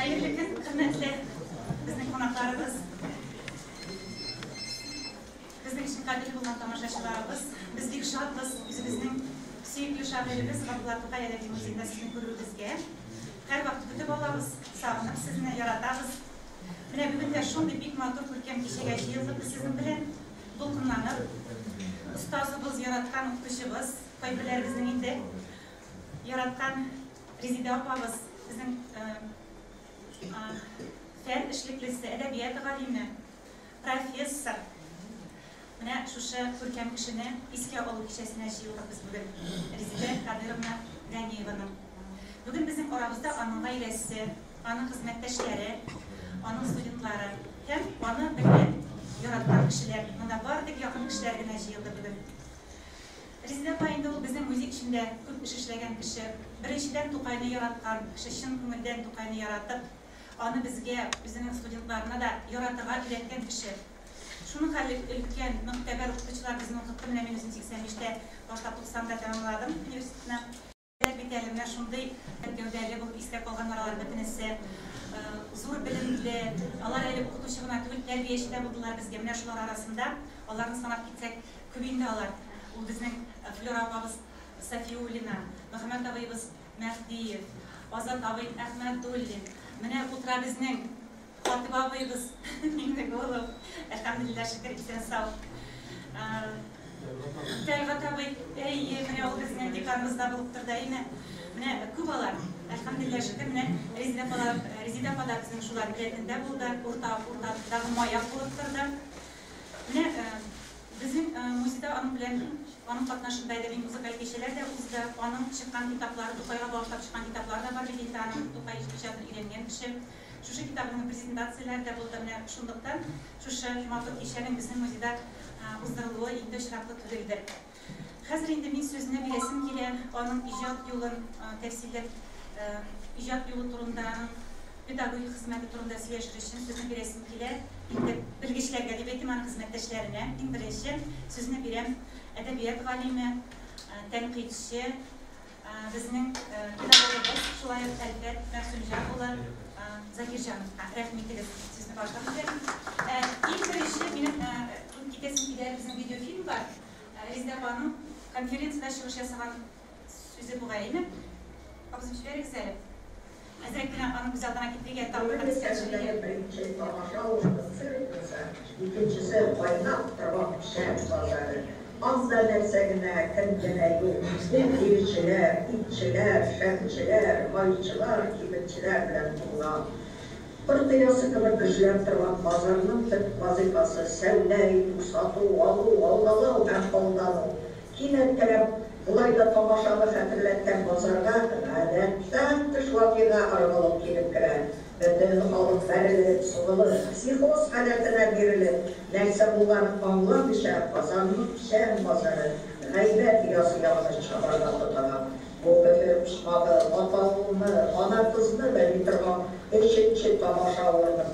Хәерле көн, хөрмәтле безнең кунакларыбыз. Безнең өчен кадерле булган тамашачыларыбыз. Без бик шатбыз үзебезнең сөекле шагыйребез Габдулла Тукай әдәби музеенда сезне күрүебезгә. Һәрвакыт көтеп алабыз, сагынып сезне яратабыз. Менә бүген дә шундый бик матур күркәм кичәгә җыелдык без сезнең белән. Дулкынланып, остазыбыз, яраткан укытучыбыз, кайберләребезнең инде яраткан Резидә апабыз, безнең фән эшлеклесе, әдәбият галиме, профессор. Менә шушы күркәм кешене искә алу кичәсенә җыелдык без бүген. Резидә Кадыровна Ганиеваның. Бүген безнең арабызда аның гаиләсе, аның хезмәттәшләре, аның студентлары һәм аны белгән, яраткан кешеләр. Монда бары тик якын кешеләр генә җыелды бүген. Резидә апа инде ул безнең музей эчендә күп эш эшләгән кеше. Беренчедән, Тукайны яраткан кеше, чын күңелдән Тукайны яратып, аны безгә, үзенең студентларына да яратырга өйрәткән кеше. Шуның хәтле өлкән, могтәбәр укытучылар безне укытты. Менә мин үзем 85-тә башлап 90-да тәмамладым университетны. Бит әле менә шундый гәүдәле булып истә калганнар алар бөтенесе. Зур белемле, алар әле укытучы гына түгел, тәрбияче дә булдылар безгә. Менә шулар арасында аларны санап китсәк, күп инде алар. Ул безнең Флюра апабыз Сафиуллина, Мөхәммәт абыебыз Мәһдиев, Азат абый Әхмәдуллин. Менә утыра безнең Хатип абыебыз Миңнеголов. Әлхәмдүлилләһ, шөкер, исән-сау. Тәлгать абый, әйе, менә ул безнең деканыбыз да булып торды, әйеме? Менә күп алар. Әлхәмдүлилләһ, шөкер, менә Резидә апа, Резидә апа да безнең шулар рәтендә булды, урта, уртадагы маяк булып торды. Менә безнең музейда аның белән, аның катнашында әдәби музыкаль кичәләр дә узды. Аның чыккан китаплары, Тукайга багышлап чыккан китаплары да бар бит инде аның, Тукай иҗатын өйрәнгән кеше. Шушы китабының презентацияләре дә булды. Менә шунлыктан шушы матур кичәнең безнең музейда уздырылуы инде очраклы түгелдер. Хәзер инде мин сүзне бирәсем килә, аның иҗат юлын тәфсилләп, иҗат юлы турында, аның педагогик хезмәте турында сөйләшер өчен сүзне бирәсем килә. Инде белгечләргә дип әйтим, аның хезмәттәшләренә. Иң беренче сүзне бирәм әдәбият галиме, тәнкыйтьче, безнең педагогыбыз, шулай ук Әлфәт Мәгъсүмҗан улы Закирҗановка. Рәхим итегез, сүзне башлап җибәрим. Иң беренче минем китәсем килә, безнең видеофильм бар. Резидә апаның конференциядә чыгыш ясаган сүзе бугай, әйеме? Абзым, җибәрегез әле. Әзрәк кенә аның күз алдына китерергә тагын бер искә төшерергә. Беренче тамаша урыны цирк булса, икенчесе кайнап торган печән базары. Анда нәрсә генә, кем генә юк. Ул тиречеләр, итчеләр, шәмчеләр, майчылар, кибетчеләр белән тулган. Пыр оясы кебек гөжләп торган базарның төп вазыйфасы сәүдә итү, сату, алу, алдалау һәм алдану. Кинәт кенә болай да тамашаны хәтерләткән базарга гадәттән тыш вакыйга ыргылып килеп керә. Бөтен халык бәрелеп, сугылып, психоз халәтенә бирелеп, нәрсә булганын аңламыйча, Казанның печән базары гайбәт оясы янына чабарга тотына. Бу көфер почмагы ата улны, ана кызны бәйли торган өченче тамаша урыны,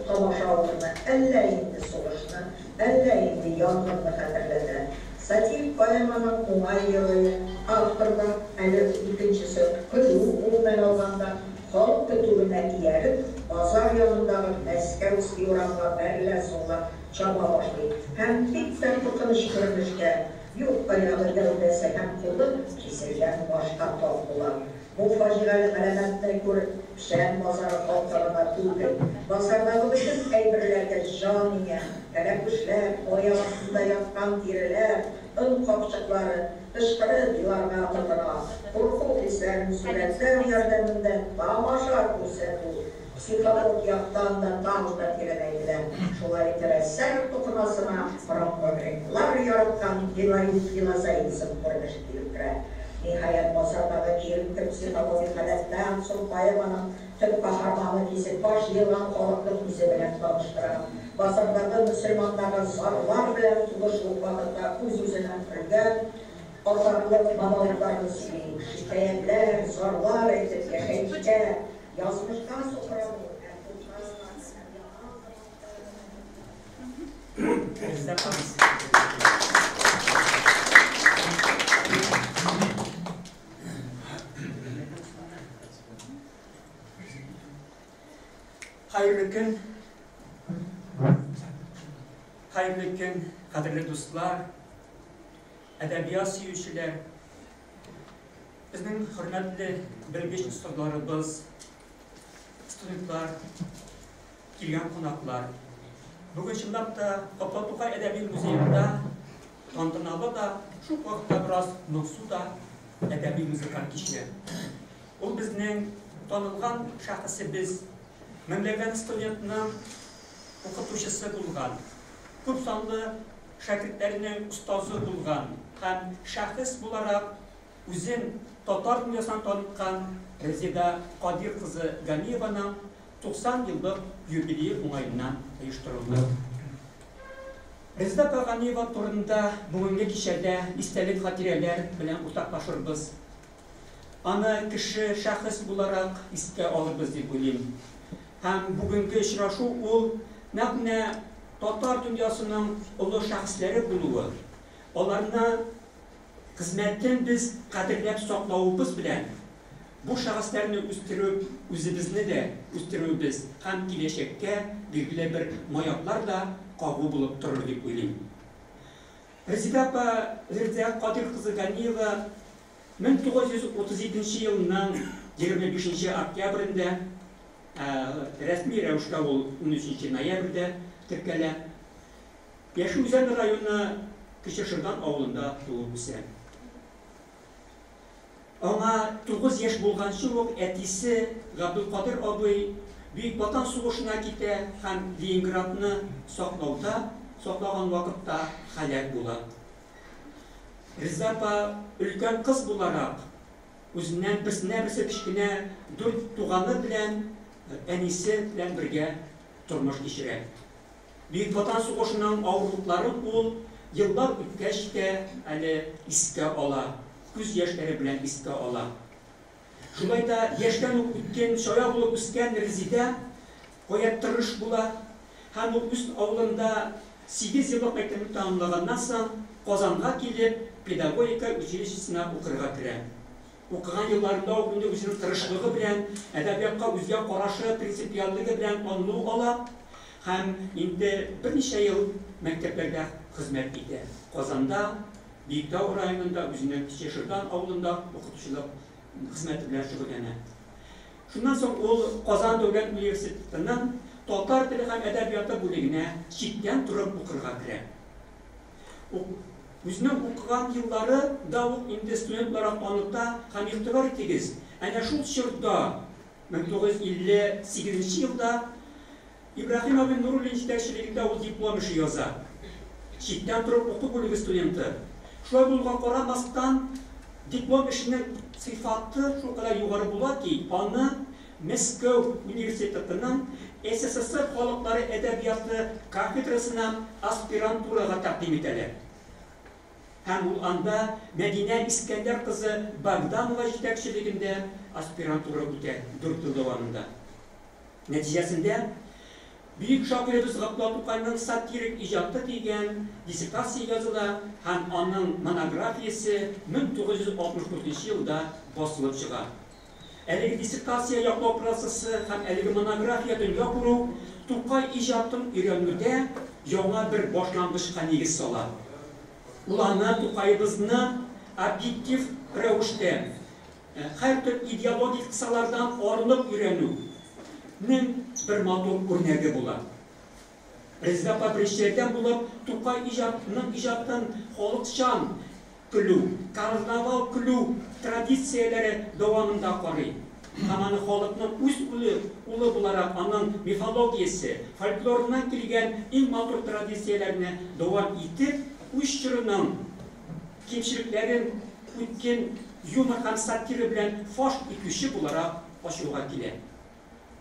тамаша урыны әллә инде сугышны, әллә инде янгынны хәтерләтә. Сатирик поэманың уңай герое, автор да, әле икенчесе көлү, гомумән алганда, халык көтүенә ияреп, базар янындагы Мәскәүский урамга бәрелә-сугыла чаба башлый һәм бик тә куркыныч күренешкә, юк, аягы, гәүдәсе һәм кулы киселгән башка тап була. Бу фаҗигале галәмәтне күреп, Печән базары халкы гына түгел, базардагы бөтен әйберләргә җан иңә, кәләпүшләр, аяк астында яткан тиреләр, он капчыклары кычкырып еларга тотына. Курку хисләрен сурәтләү ярдәмендә тамаша күрсәтү психологик яктан да тагын да тирәнәйтелә. Шулай итеп, әсәр тукымасына борынгы греклар яраткан гилозоизм күренеше килеп керә. Ниһаять, базардагы киеренке психологик халәттән соң поэманың төп каһарманы Кисекбаш җыелган халыкны үзе белән таныштыра. Базардагы мөселманнарга зарлар белән тулы шул ук вакытта үз-үзеннән көлгән атаклы монологларны сөйли, шикаятьләр, зарлар әйтеп яшәешкә, язмышка сукрану һәм тукай һәм яңа Хәерле көн. Хәерле көн, кадерле дуслар, әдәбият сөючеләр, безнең хөрмәтле белгеч остазларыбыз, студентлар, килгән кунаклар. Бүген чынлап та Габдулла Тукай әдәби музеенда тантаналы да, шул ук вакытта бераз моңсу да әдәби музыкаль кичә. Ул безнең танылган шәхесебез, меңләгән студентның укытучысы булган, күп санлы шәкертләренең остазы булган һәм шәхес буларак үзен татар дөньясына таныткан Резеда Кадир кызы Ганиеваның 90 еллык юбилее уңаеннан оештырылды. Резеда апа Ганиева турында бүгенге кичәдә истәлек-хатирәләр белән уртаклашырбыз. Аны кеше, шәхес буларак искә алырбыз дип уйлыйм. Һәм бүгенге очрашу ул нәкъ менә татар дөньясының олы шәхесләре булуы, аларны хезмәтен без кадерләп саклавыбыз белән бу шәхесләрне үстерү үзебезне дә үстерүебез һәм киләчәккә билгеле бер маяклар да кагу булып торыр дип уйлыйм. Резеда апа Резеда Кадыйр кызы Ганиева 1932 елның 25 нче октябрендә, рәсми рәвештә ул 13 ноябрьдә теркәлә, Яшел Үзән районы Кече Шырдан авылында туып үсә. Аңа 9 яшь булганчы ук әтисе Габдулкадыр абый Бөек Ватан сугышына китә һәм Ленинградны саклауда, саклаган вакытта һәлак була. Реза апа өлкән кыз буларак, үзеннән берсенә-берсе кечкенә дүрт туганы белән әнисе белән бергә тормыш кичерә. Бөек Ватан сугышының авырлыкларын ул еллар үткәч тә әле искә ала, күз яшьләре белән искә ала. Шулай да яшьтән үк үткен, чая булып үскән Резидә гаять тырыш була һәм ул үз авылында сигезьеллык мәктәпне тәмамлаганнан соң, Казанга килеп, педагогика училищесына укырга керә. Укыган елларында ук инде үзенең тырышлыгы белән, әдәбиятка үзгә карашы, принципиальлеге белән танылу ала һәм инде берничә ел мәктәпләрдә хезмәт итә. Казанда, Биектау районында, үзенең Кече Шырдан авылында укытучылык хезмәте белән шөгыльләнә. Шуннан соң ул Казан дәүләт университетының татар теле һәм әдәбияты бүлегенә читтән торып укырга керә. Үзенең укыган еллары да ук инде студент буларак таныта һәм игътибар итегез, әнә шул чорда, 1958 елда Ибраһим абый Нуруллин җитәкчелегендә ул диплом эше яза. Читтән торып уку бүлеге студенты. Шулай булуга карамастан, диплом эшенең сыйфаты шулкадәр югары була ки, аны Мәскәү университетының СССР халыклары әдәбияты кафедрасына аспирантурага тәкъдим итәләр. Һәм ул анда Мәдинә Искәндәр кызы Богданова җитәкчелегендә аспирантура үтә дүрт ел дәвамында. Нәтиҗәсендә, бөек шагыйребез Габдулла Тукайның сатирик иҗаты дигән диссертация языла һәм аның монографиясе 1964 елда басылып чыга. Әлеге диссертация яклау процессы һәм әлеге монография дөнья күрү Тукай иҗатын өйрәнүдә яңа бер башлангычка нигез сала. Ул аны Тукаебызны объектив рәвештә. һәртөр идеологик кысалардан арынып өйрәнү нең бер матур үрнәге була. Резеда апа беренчеләрдән булып Тукай иҗатының иҗатын халыкчан көлү, карнавал көлү традицияләре дәвамында карый. Һәм аны халыкның үз улы, улы буларак аның мифологиясе, фольклорыннан килгән иң матур традицияләрне дәвам итеп, үз чорының кимчелекләрен үткен юмор һәм сатира белән фаш итүче буларак ачуга килә.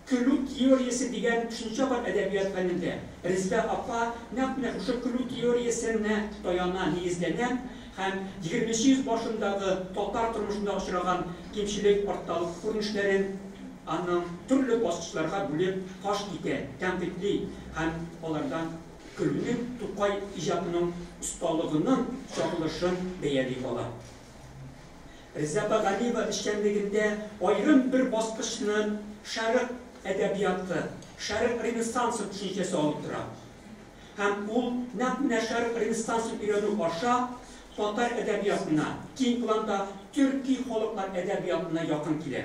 Көлү теориясе дигән төшенчә бар әдәбият фәнендә. Резеда апа нәкъ менә шушы көлү теориясенә таяна, нигезләнә һәм егерменче йөз башындагы татар тормышында очраган кимчелек, артталык күренешләрен аның төрле баскычларга бүлеп фаш итә, тәнкыйтьли һәм алардан көлүнең Тукай иҗатының осталыгының чагылышын бәяли ала. Резеда апа Галиева эшчәнлегендә аерым бер баскычны Шәрык әдәбияты, Шәрык Ренессансы төшенчәсе алып тора. Һәм ул нәкъ менә Шәрык Ренессансын өйрәнү аша татар әдәбиятына, киң планда төрки халыклар әдәбиятына якын килә.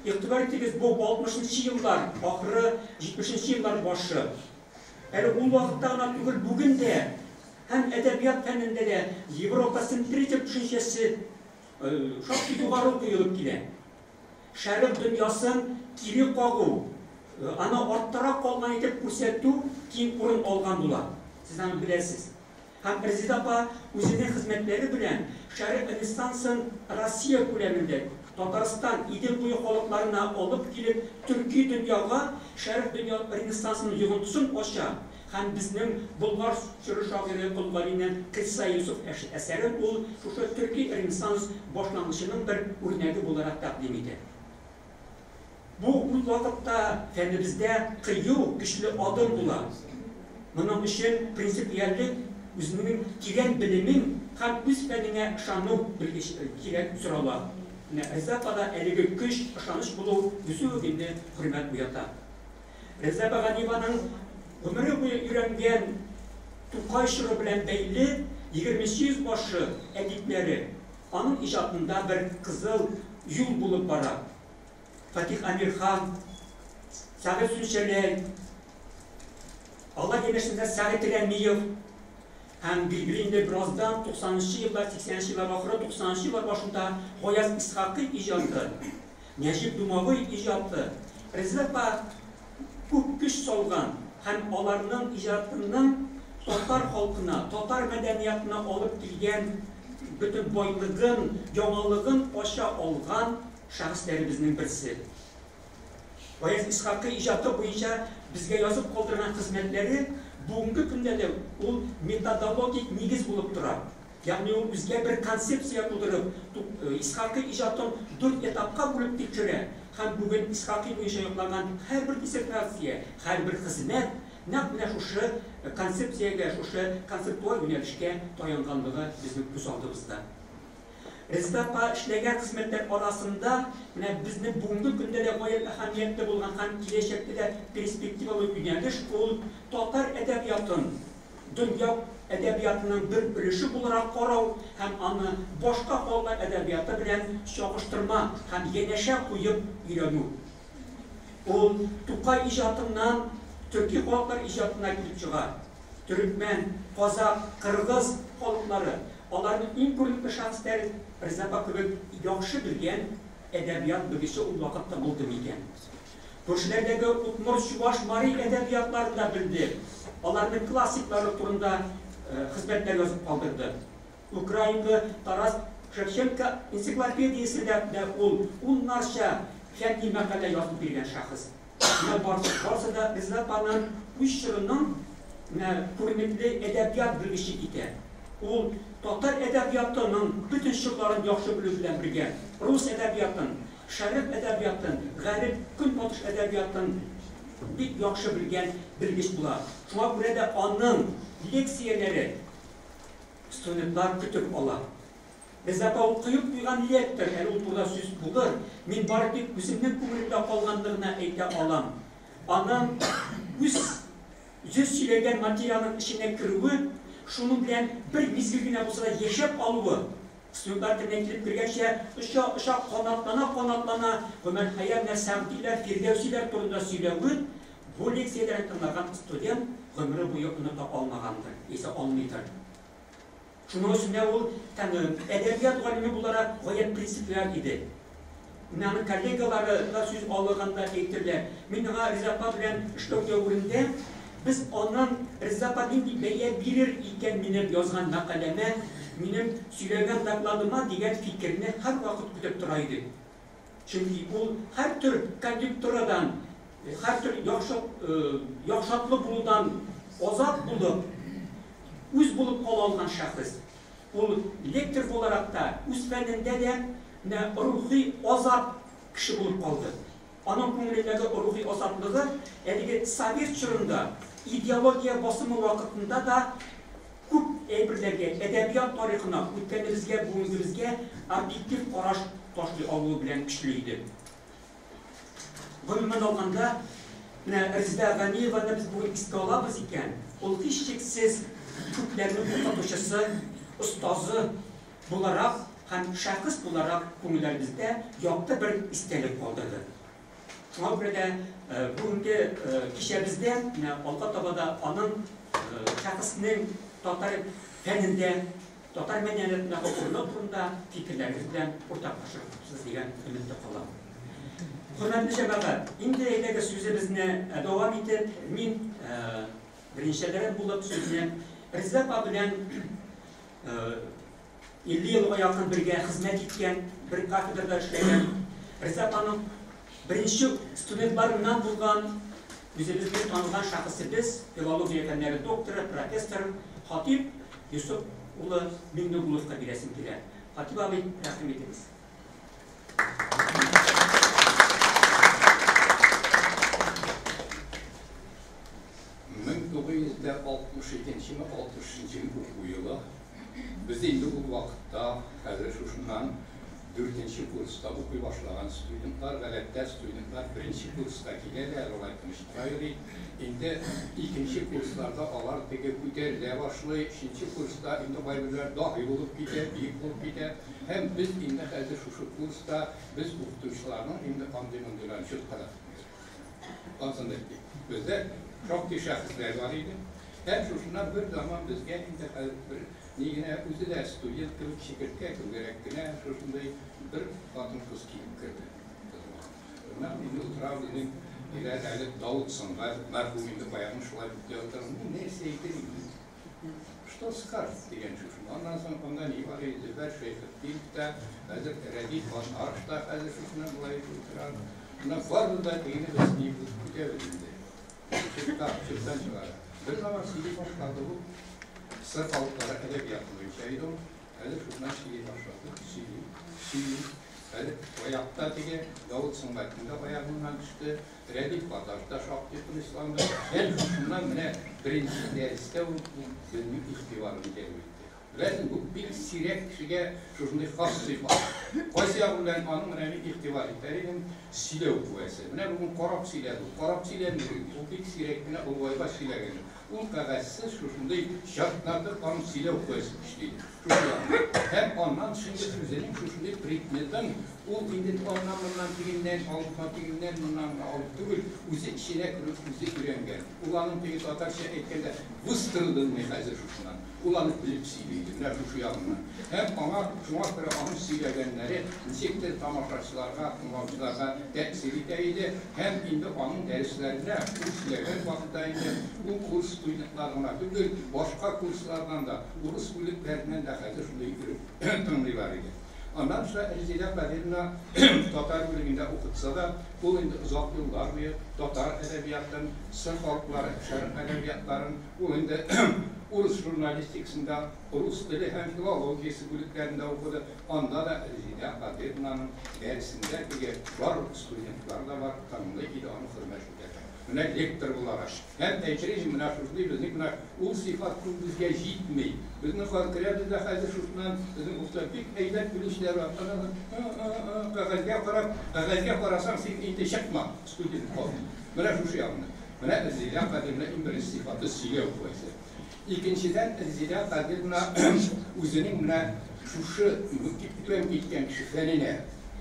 Игътибар итегез, бу 60 нчы еллар ахыры, 70 нче еллар башы. Әле ул вакытта гына түгел, бүген дә һәм әдәбият фәнендә дә европацентризм төшенчәсе шактый югары куелып килә. Шәрык дөньясын кире кагу, аны арттарак калган итеп күрсәтү киң урын алган була. Сез аны беләсез. Һәм Резеда апа үзенең хезмәтләре белән Шәрык Ренессансын Россия күләмендә, Татарстан, Идел буе халыкларына алып килеп, төрки дөньяга Шәрык дөнья Ренессансының йогынтысын ача һәм безнең Болгар чоры шагыйре Кол Галинең Кыйсса Йосыф әсәрен ул шушы төрки Ренессанс башлангычының бер үрнәге буларак тәкъдим итә. Бу ул вакытта фәнебездә кыю, көчле адым була. Моның өчен принципиальлек, үзеңнең тирән белемең һәм үз фәнеңә ышану белгеч кирәк сорала. Менә Риза апада әлеге көч, ышаныч булу үзе үк инде хөрмәт уята. Риза апа Ганиеваның гомере буе өйрәнгән Тукай чоры белән бәйле егерменче йөз башы әдипләре аның иҗатында бер кызыл юл булып бара. Фатих Әмирхан, Сәгыйть Сүнчәләй, алар янәшәсендә Сәгыйть Рәмиев һәм билгеле инде бераздан 90 нчы еллар, 80 нче еллар ахыры, 90 нчы еллар башында Гаяз Исхакый иҗаты, Нәҗип Думавый иҗаты, Резеда апа күп көч салган һәм аларның иҗатының татар халкына, татар мәдәниятына алып килгән бөтен байлыгын, яңалыгын ача алган шәхесләребезнең берсе. Гаяз Исхакый иҗаты буенча безгә язып калдырган хезмәтләре бүгенге көндә дә ул методологик нигез булып тора. Ягъни ул үзгә бер концепция тудырып, Исхакый иҗатын дүрт этапка бүлеп тикшерә һәм бүген Исхакый буенча якланган һәрбер диссертация, һәрбер хезмәт нәкъ менә шушы концепциягә, шушы концептуаль юнәлешкә таянганлыгы безнең күз алдыбызда. Резеда апа эшләгән хезмәтләр арасында менә безнең бүгенге көндә дә гаять әһәмиятле булган һәм киләчәктә дә перспективалы юнәлеш ул татар әдәбиятын дөнья әдәбиятының бер өлеше буларак карау һәм аны башка халыклар әдәбияты белән чагыштырма һәм янәшә куеп өйрәнү. Ул Тукай иҗатыннан төрки халыклар иҗатына килеп чыга. Төрекмән, казакъ, кыргыз халыклары, аларның иң күренекле шәхесләрен Риза апа кебек яхшы белгән әдәбият белгече ул вакытта булды микән? Күршеләрдәге удмурт, чуваш, мари әдәбиятларын да белде, аларның классиклары турында хезмәтләр язып калдырды. Украинлы Тарас Шевченко энциклопедиясендә дә ул уннарча фәнни мәкалә язып биргән шәхес. Менә барсы, барсы да Риза апаның үз чорының менә күренекле әдәбият белгече итә. Ул татар әдәбиятының бөтен чорларын яхшы белү белән бергә, рус әдәбиятын, шәрык әдәбиятын, гареп, көнбатыш әдәбиятын бик яхшы белгән белгеч була. Шуңа күрә дә аның лекцияләре студентлар көтеп ала. Риза апа ул коеп куйган лектор, әле ул турыда сүз булыр. Мин бары тик үземнең күңелемдә калганны гына әйтә алам. Аның үз үзе сөйләгән материалның эченә керүе, шуның белән бер мизгел генә булса да яшәп алуы, Студентлар теленә килеп кергәнчә, оча-оча, канатлана-канатлана Гомәр Хәйям, Сәгъдиләр, Фирдәүсиләр турында сөйләвен бу лекцияләрен тыңлаган студент гомере буе оныта алмагандыр, яисә алмыйдыр. Шуның өстенә ул әдәбият галиме буларак гаять принципиаль иде. Менә аның коллегалары да сүз алганда әйтерләр. Мин аңа Риза апа белән эшләү дәверендә без аннан Риза апа нинди бәя бирер икән минем язган мәкаләмә, минем сөйләгән докладыма дигән фикерне һәрвакыт көтеп тора идек. Чөнки ул һәр төр конъюнктурадан, һәр төр яхшатлы булудан азат булып, үз булып кала алган шәхес. Ул лектор буларак та, үз фәнендә дә менә рухи азат кеше булып калды. Аның күңелендәге рухи азатлыгы әлеге совет чорында, идеология басымы вакытында да күп әйберләргә, әдәбият тарихына, үткәнебезгә, бүгенгебезгә объектив караш ташлый алуы белән көчле иде. Гомумән алганда, менә Резеда Ганиеваны без бүген искә алабыз икән, ул һичшиксез күпләрнең укытучысы, остазы буларак һәм шәхес буларак күңелләребездә якты бер истәлек калдырды. Шуңа күрә дә бүгенге кичәбездә менә алга таба да аның шәхеснең татар фәнендә, татар мәдәниятендәге урыны турында фикерләрегез белән уртаклашырсыз дигән өметтә калам. Хөрмәтле җәмәгать, инде әйдәгез сүзебезне дәвам итеп, мин берничәләрен булып сүзне Резеда апа белән 50 елга якын бергә хезмәт иткән, бер кафедрада эшләгән, Резеда апаның беренче студентларыннан булган, үзебезнең танылган шәхесебез, филология фәннәре докторы, профессор Хатип Йосып улы Миңнегуловка бирәсем килә. Хатип абый, рәхим итегез. 1962-ме 63-нче уку елы. Без инде ул вакытта хәзер шушыннан 4-нче курста укый башлаган студентлар, гадәттә студентлар беренче курста киләләр, алар тыныч тора йөри. Инде икенче курсларда алар теге күтәрелә башлый, өченче курста инде кайберләр даһи булып китә, биек булып китә. Һәм без инде хәзер шушы курста без укытучыларның инде андый-мондыйларын чутка да тотмыйбыз. Ансын да әйтик. Бездә шактый шәхесләр бар иде. Һәм шушыннан бер заман безгә инде хәзер бер ни генә үзе дә студент кебек чикерткә түгәрәк кенә шушындый бер хатын-кыз килеп керде. Моннан инде утыра безнең ниләр әле Давыт Сөнгать, мәрхүм инде баягын шулай дип утыра. Ну, нәрсә әйтер инде? Что скажет дигән шушында. Аннан соң анда ни бар иде? Зөфәр Шәйхетдинов та, хәзер Рәдиф Гаташ та хәзер шушыннан болай утыра. Моннан барыбыз да тегене без ни көтәбез инде. Чыптан, чыптан чыгара. Бер заман сөйли башлады ул. Сыр халыклары әдәбияты буенча иде ул. Хәзер шуннан сөйли башлады. Сөйли, сөйли. Хәзер аякта теге Давыт Сөнгатның да аягыннан төште. Рәдиф Гаташ та шактый тынычланды. Һәм шуннан менә беренче дәрестә ул безнең игътибарны җәлеп итте. Беләсең, бу бик сирәк кешегә шушындый хас сыйфат. Кайсы ягы белән аның менә мин игътибар итәр идем, сөйләү куәсе. Менә бүген карап сөйләде ул, карап сөйләми, ул бик сирәк кенә олыгайгач сөйләгән. Ул кәгазьсез шушындый чатнатып аның сөйләү куәсе көчле иде. Шушы ягы. Һәм аннан шундый үзенең шушындый предметын ул инде аннан-моннан тегеннән алып, тегеннән моннан алып түгел, үзе эченә кереп, үзе өйрәнгән. Ул аның теге татарча әйткәндә выстраданный хәзер шушыннан. Ул аны белеп сөйли иде, менә шушы ягыннан. Һәм аңа шуңа күрә аның сөйләгәннәре ничектер тамашачыларга, тыңлаучыларга тәэсир итә иде. Һәм инде аның дәресләренә ул сөйләгән вакытта инде ул курс студентлары гына түгел, башка курслардан да, урыс бүлекләреннән дә хәзер шундый йөреп тыңлыйлар иде. Аннан соң Резеда Кадировна татар бүлегендә укытса да, ул инде озак еллар буе татар әдәбиятын, сыр халыклары, шәрык әдәбиятларын, ул инде урыс журналистикасында, рус теле һәм филологиясе бүлекләрендә укыды. Анда да Резеда Кадировнаның дәресендә теге барлык студентлар да бар, тыңлый иде, аны хөрмәт итәләр. Менә лектор буларак. Һәм әйтер идем, менә шушындый безнең менә ул сыйфат күп безгә җитми. Безнең керәбез дә хәзер шушыннан безнең укытучылар бик әйбәт белүчеләр бар. Кәгазьгә карап, кәгазьгә карасаң, син инде чыкма, студент кал. Менә шушы ягында. Менә Резеда Кадировна иң беренче сыйфаты сөйләү куәсе. Икенчедән, Резеда Кадировна үзенең менә шушы мөкиббән киткән кеше фәненә,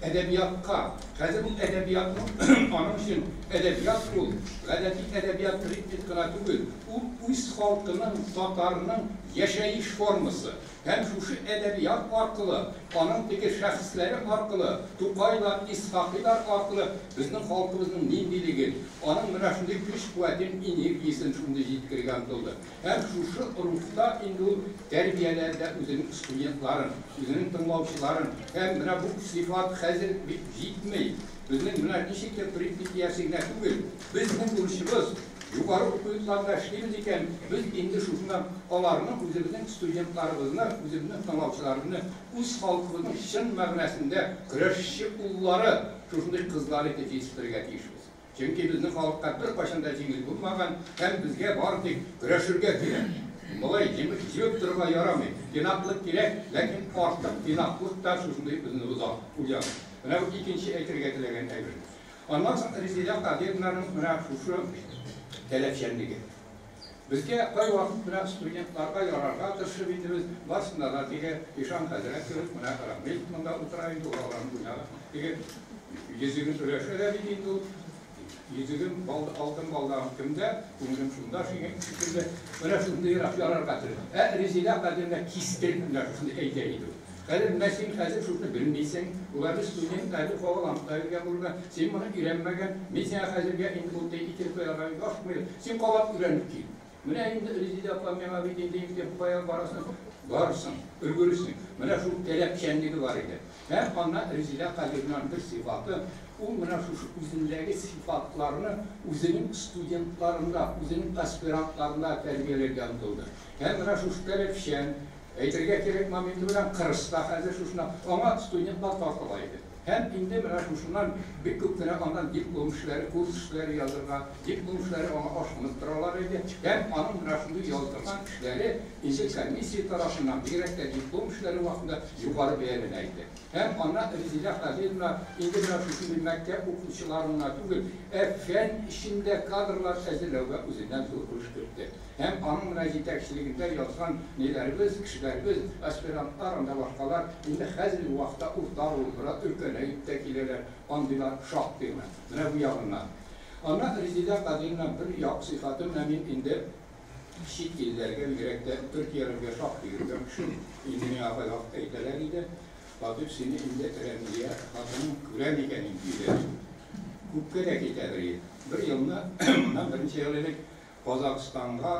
әдәбиятка. Хәзер ул әдәбиятның аның өчен әдәбият ул гадәти әдәбият предмет кына түгел, ул үз халкының, татарның яшәеш формасы. Һәм шушы әдәбият аркылы, аның теге шәхесләре аркылы, Тукайлар, Исхакыйлар аркылы безнең халкыбызның ниндилеген, аның менә шундый көч-куәтен, энергиясен шундый җиткерергә омтылды. Һәм шушы рухта инде ул тәрбияләде үзенең студентларын, үзенең тыңлаучыларын. Һәм менә бу сыйфат хәзер бик җитми. Безнең менә ничектер предмет иясе генә түгел, безнең бурычыбыз югары уку йортларында эшлибез икән, без инде шушыннан аларны үзебезнең студентларыбызны, үзебезнең тыңлаучыларыбызны үз халкыбызның чын мәгънәсендә көрәшче уллары, шушындый кызлар итеп җитештерергә тиешбез. Чөнки безнең халыкка беркайчан да җиңел булмаган һәм безгә бары тик көрәшергә кирәк. Болай җебеп торырга ярамый. Тыйнаклык кирәк, ләкин артык тыйнаклык та шушындый безне озак уян. Менә бу икенче әйтергә теләгән әйбер. Аннан соң Резеда Кадыйровнаның менә шушы таләпчәнлеге. Безгә кайвакыт менә студентларга ярарга тырышып инде без барысында да теге Ишан хәзрәт кебек менә Рамил монда утыра инде, ул аларның кунагы. Теге йөзеген өләшә дә бит инде ул. Йөзегем алтын балдагым кемдә, күңелем шунда шикелле. Менә шундыйрак ярарга тырыша. Ә Резеда Кадыйровна кискен менә шушындый әйтә иде. Хәзер менә син хәзер шуны белмисең, уларны студент әле һаваланып та йөргән булырга, син моны өйрәнмәгән, мин сиңа хәзергә инде бу итеп куярга ашыкмыйм, син кабат өйрәнеп кил. Менә инде Резеда апа миңа бит инде инде кая барасың, барсың, өлгерерсең. Менә шул таләпчәнлеге бар иде. Һәм аннан Резеда Кадыйровнаның бер сыйфаты, ул менә шушы үзендәге сыйфатларны үзенең студентларында, үзенең аспирантларында тәрбияләргә омтылды. Һәм менә шушы таләпчән, әйтергә кирәк моменты белән кырыста хәзер шушына аңа студентлар тартыла иде. Һәм инде менә шушыннан бик күп кенә аннан диплом эшләре, курс эшләре язырга, диплом эшләре аңа ашкынып торалар иде. Һәм аның менә шундый яздырган эшләре инде комиссия тарафыннан, бигрәк тә диплом эшләре вакытында югары бәяләнә иде. Һәм ана Резеда Кадыйровна инде менә шушындый мәктәп укучыларына түгел, ә фән эчендә кадрлар әзерләүгә үзеннән зур өлеш кертте. Һәм аның менә җитәкчелегендә язган ниләребез, кешеләребез, аспирантлар, анда башкалар инде хәзерге вакытта урта булып, бераз өлкәнәеп тә киләләр, андыйлар шактый гына. Менә бу ягыннан. Ана Резеда Кадыйровна бер як сыйфаты менә мин инде чит илләргә, бигрәк тә Төркияләргә шактый йөргән кеше. Инде миңа кайвакыт әйтәләр иде, Латыйф сине инде Рәмзия хатының күрә микән инде өйдә дип. Күпкә дә китә бер ел. Бер елны, моннан берничә ел элек Казахстанга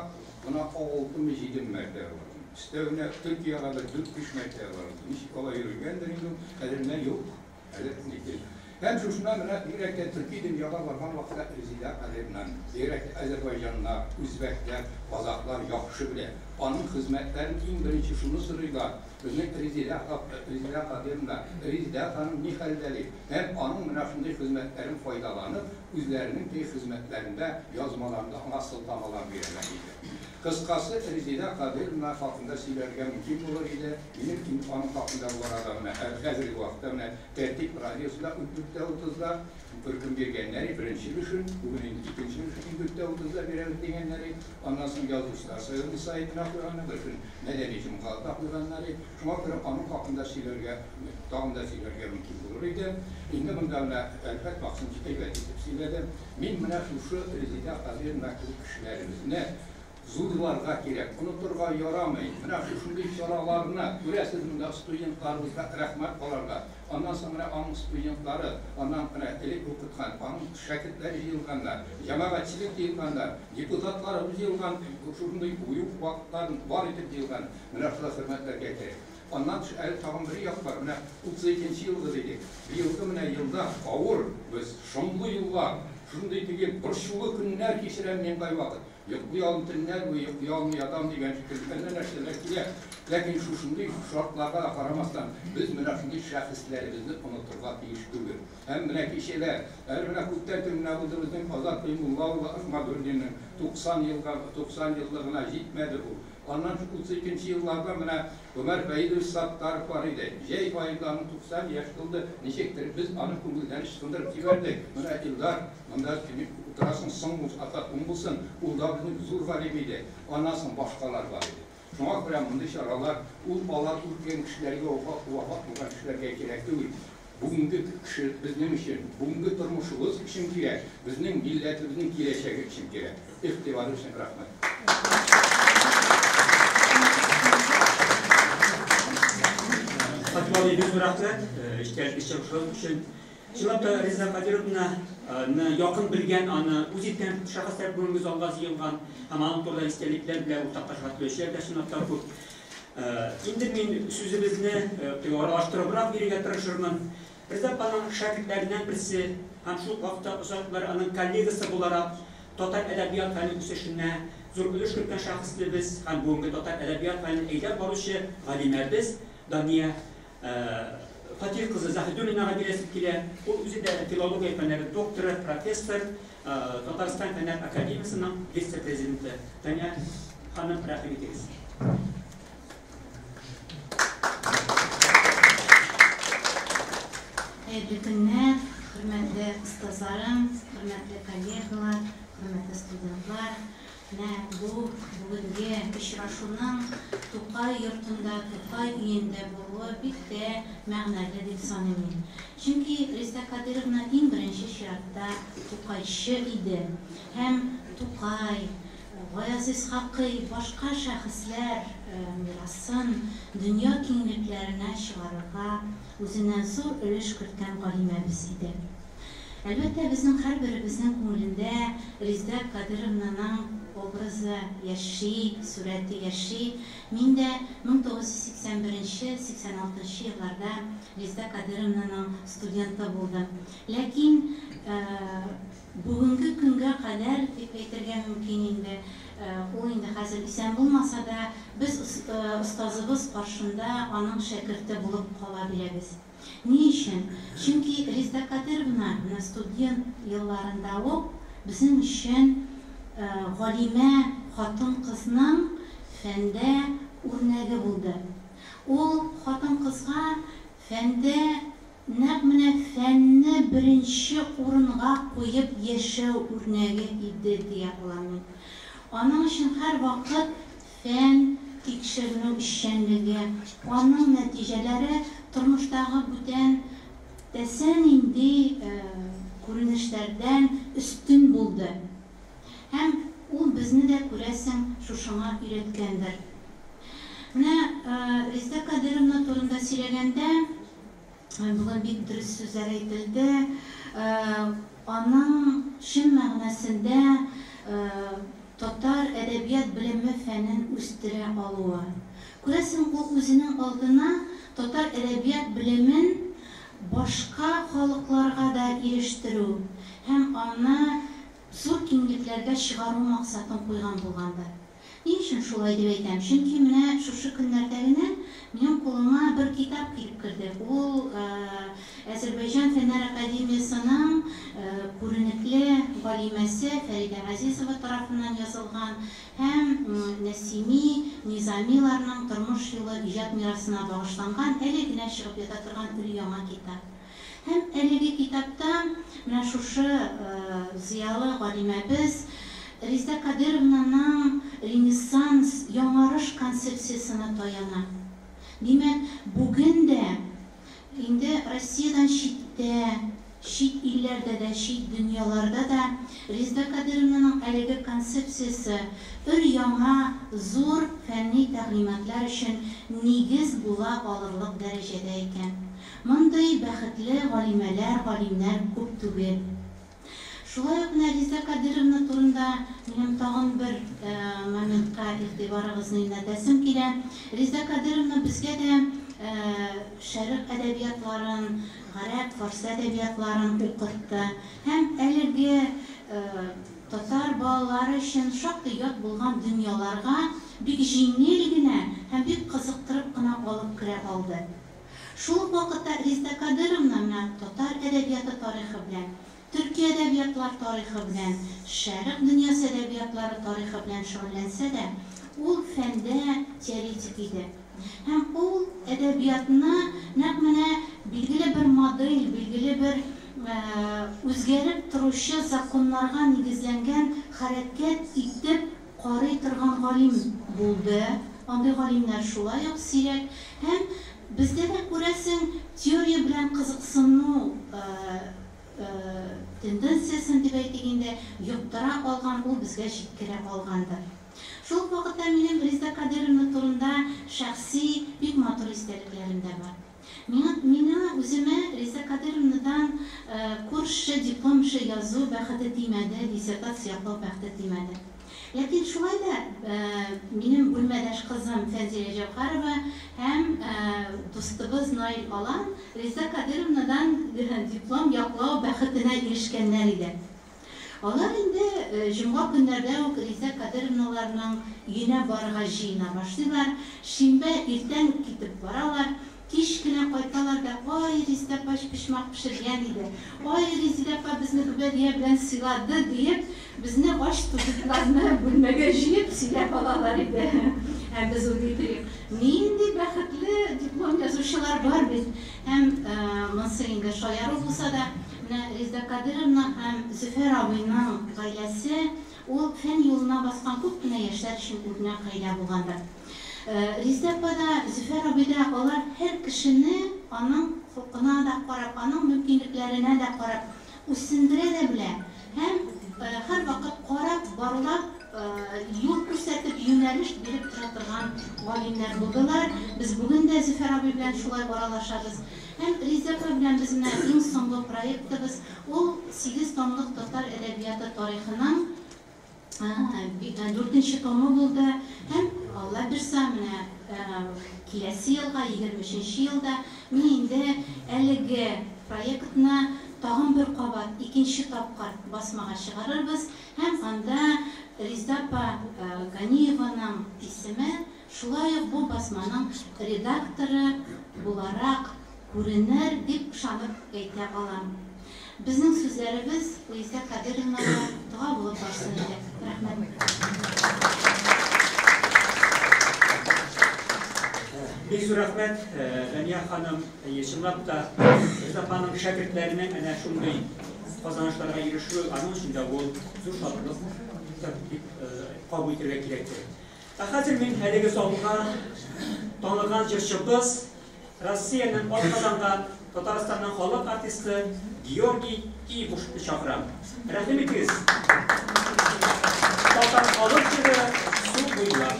бына 6-7 мәртәбә бардым. Өстәвенә Төркиягә бер 4-5 мәртәбә бардым. Ничек алай йөргәндер инде ул, хәзер менә юк. Хәзер никтер. Һәм шушына менә бигрәк тә төрки дөньяга барган вакытта Резеда Кадыйровнаны, бигрәк тә азәрбайҗаннар, үзбәкләр, казахлар яхшы белә. Аның хезмәтләрен иң беренче шуны сорыйлар. Безнең Резеда Резеда Кадыйровна, Резеда ханым ни хәлдә дип. Һәм аның менә шундый хезмәтләрен файдаланып, үзләренең теге хезмәтләрендә, язмаларында аңа сылтамалар бирәләр иде. Кыскасы, Резеда Кадыйровна хакында сөйләргә мөмкин булыр иде. Минем инде аның хакында бу арада менә хәзерге вакытта менә Тәртип радиосында 14:30-да бер көн биргәннәр, беренче өлешен, бүген инде икенче өлешен 14:30-да бирәбез дигәннәр. Аннан соң язучылар союзы сайтына куйганнар, бер көн Мәдәни җомгада куйганнар. Шуңа күрә аның хакында сөйләргә, тагын да сөйләргә мөмкин булыр иде. Инде монда менә Әлфәт Максимович әйбәт итеп сөйләде. Мин менә шушы Резеда Кадыйровна кебек кешеләребезне зурларга кирәк, онытырга ярамый. Менә шушындый чараларны күрәсез монда студентларыбызга рәхмәт аларга. Аннан соң менә аның студентлары, аннан менә элек укыткан, аның шәкертләре җыелганнар, җәмәгатьчелек җыелганнар, депутатларыбыз җыелган, шушындый уюк вакытларын бар итеп җыелган. Менә шулай хөрмәтләргә кирәк. Аннан тыш әле тагын бер як бар. Менә 32 елгы дидек. Быелгы менә елда авыр, без шомлы еллар, шундый теге борчулы көннәр кичерәм мин кайвакыт. Йоклый алмый төннәр буе, йоклый алмый ятам дигән шикелле әллә нәрсәләр килә. Ләкин шушындый шартларга да карамастан, без менә шундый шәхесләребезне онытырга тиеш түгел. Һәм менә кичәләр, әле менә күптән түгел менә булды безнең Азат Гыймулла улы Ахмадуллинның 90 елга, 90 еллыгына җитмәде ул. Аннан 32 елларда менә Гомәр Фәизович Саттаров бар иде. Җәй аенда аның 90 яшь тулды. Ничектер без аны күңелдән ычкындырып җибәрдек. Менә Илдар, монда утырасың, соң булсын, ата уң булсын. Ул да безнең зур галим иде. Аннан соң башкалар бар иде. Шуңа күрә мондый чаралар ул алар үлгән кешеләргә, вафат булган кешеләргә кирәк түгел. Бүгенге кеше безнең өчен, бүгенге тормышыбыз өчен кирәк, безнең милләтебезнең киләчәге өчен кирәк. Игътибар өчен рәхмәт. Фатима абый, бик зур рәхмәт, эчтәлекле чыгышыгыз өчен. Чынлап та Резеда Кадировнаны якын белгән, аны үз иткән шәхесләр бүгенге залга җыелган һәм аның турында истәлекләр белән уртаклашырга теләүчеләр дә чынлап та күп. Инде мин сүзебезне теге аралаштырыбрак бирергә тырышырмын. Резеда апаның шәкертләреннән берсе һәм шул ук вакытта озак еллар аның коллегасы буларак татар әдәбият фәне үсешенә зур өлеш керткән шәхеслебез һәм бүгенге татар әдәбият фәнен әйдәп баручы галимәбез Дания Фатих кызы Заһидуллинага бирәсем килә. Ул үзе дә филология фәннәре докторы, профессор, Татарстан Фәннәр академиясенең вице-президенты. Дания ханым, рәхим итегез. Хәерле көннәр, хөрмәтле остазларым, хөрмәтле коллегалар, хөрмәтле студентлар. Менә бу бүгенге очрашуның Тукай йортында, Тукай өендә булуы бик тә мәгънәле дип саныйм мин. Чөнки Резеда Кадыйровна иң беренче чиратта Тукайчы иде. Һәм Тукай, Гаяз Исхакый, башка шәхесләр мирасын дөнья киңлекләренә чыгарырга үзеннән зур өлеш керткән галимәбез иде. Әлбәттә, безнең һәрберебезнең күңелендә Резеда Кадыровнаның образы яши, сурәте яши. Мин дә 1981, 86 елларда Резеда Кадыровнаның студенты булдым. Ләкин бүгенге көнгә кадәр, дип әйтергә мөмкин инде, ул инде хәзер исән булмаса да, без остазыбыз каршында аның шәкерте булып кала бирәбез. Ни өчен? Чөнки Резеда Кадыровна менә студент елларында ук безнең өчен галимә хатын-кызның фәндә үрнәге булды. Ул хатын-кызга фәндә нәкъ менә фәнне беренче урынга куеп яшәү үрнәге иде дия алам мин. Аның өчен һәрвакыт Фән, тикшеренү эшчәнлеге, аның нәтиҗәләре тормыштагы бүтән теләсә нинди күренешләрдән өстен булды. Һәм ул безне дә, күрәсең, шушыңа өйрәткәндер. Менә Резеда Кадыйровна турында сөйләгәндә, бүген бик дөрес сүзләр әйтелде. Аның чын мәгънәсендә татар әдәбият белеме фәнен үстерә алуы. Күрәсең, ул үзенең алдына татар әдәбият белемен башка халыкларга да ирештерү һәм аны зур киңлекләргә чыгару максатын куйган булгандыр. Ни өчен шулай дип әйтәм? Чөнки менә шушы көннәрдә генә минем кулыма бер китап килеп керде. Ул Әзербайҗан Фәннәр академиясенең күренекле галимәсе Фәридә Газизова тарафыннан язылган һәм Нәсими, Низамиларның тормыш юлы, иҗат мирасына багышланган әле генә чыгып ята торган өр-яңа китап. Һәм әлеге китапта менә шушы зыялы галимәбез Резеда Кадыйровнаның Ренессанс, яңарыш концепциясенә таяна. Димәк, бүген дә инде Россиядән читтә, чит илләрдә дә, чит дөньяларда да Резеда Кадыйровнаның әлеге концепциясе өр-яңа зур фәнни тәгълиматлар өчен нигез була алырлык дәрәҗәдә икән. Мондый бәхетле галимәләр, галимнәр күп түгел. Шулай ук менә Резеда Кадыйровна турында минем тагын бер моментка игътибарыгызны юнәтәсем килә. Резеда Кадыйровна безгә дә шәрык әдәбиятларын, гарәп, фарсы әдәбиятларын укытты. Һәм әлеге татар балалары өчен шактый ят булган дөньяларга бик җиңел генә һәм бик кызыктырып кына алып керә алды. Шул ук вакытта Резеда Кадыйровна менә татар әдәбияты тарихы белән, төрки әдәбиятлар тарихы белән, шәрык дөньясы әдәбиятлары тарихы белән шөгыльләнсә дә, ул фәндә теоретик иде. Һәм ул әдәбиятны нәкъ менә билгеле бер модель, билгеле бер үзгәреп торучы законнарга нигезләнгән хәрәкәт итеп карый торган галим булды. Андый галимнәр шулай ук сирәк. Һәм бездә дә, күрәсең, теория белән кызыксыну тенденциясен дип әйтик инде, йоктыра алган, ул безгә җиткерә алгандыр. Шул ук вакытта минем Резеда Кадыйровна турында шәхси бик матур истәлекләрем дә бар. Миңа, миңа үземә Резеда Кадыйровнадан курс эше, диплом эше язу бәхете тимәде, диссертация яклау бәхете тимәде. Ләкин шулай да минем бүлмәдәш кызым Фәнзилә Җәүһәрова һәм дустыбыз Наил Алан Резеда Кадыйровнадан диплом яклау бәхетенә ирешкәннәр иде. Алар инде җомга көннәрдә үк Резеда Кадыйровналарның өенә барырга җыена башлыйлар, шимбә иртән үк китеп баралар, кич кенә кайталар да, Ай, Резеда апа өчпочмак пешергән иде, ай, Резеда апа безне гөбәдия белән сыйлады, диеп, безне ач студентларны бүлмәгә җыеп сөйләп алалар иде. Һәм без уйлый торыйк, нинди бәхетле диплом язучылар бар бит! Һәм монысы инде шаяру булса да, Менә Резеда Кадыйровна һәм Зөфәр абыйның гаиләсе ул фән юлына баскан күп кенә яшьләр өчен үрнәк гаилә булгандыр. Резеда апа да, Зөфәр абый да алар һәр кешене аның холкына да карап, аның мөмкинлекләренә дә карап үсендерә дә белә һәм һәрвакыт карап, барлап, юл күрсәтеп, юнәлеш биреп тора торган галимнәр булдылар. Без бүген дә Зөфәр абый белән шулай аралашабыз. Һәм Резеда апа белән без менә иң соңгы проектыбыз, ул сигез томлык татар әдәбияты тарихының дүртенче томы булды. Һәм Алла бирса, менә киләсе елга, 23 елда мин инде әлеге проектны тагын бер кабат, икенче тапкыр басмага чыгарырбыз. Һәм анда Резеда апа Ганиеваның исеме шулай ук бу басманың редакторы буларак күренер дип ышанып әйтә алам. Безнең сүзләребез Резеда Кадыйровнага дога булып барсын иде. Рәхмәт. Бик зур рәхмәт, Дания ханым. Әйе, чынлап та, Резеда апаның шәкертләренең әнә шундый казанышларга ирешүе аның өчен дә ул зур шатлык дип кабул итәргә кирәктер. Ә хәзер мин әлеге залга танылган җырчыбыз, Россиянең атказанган, Татарстанның халык артисты Георгий Ибушевны чакырам. Рәхим итегез! Татар халык җыры Су буйлап.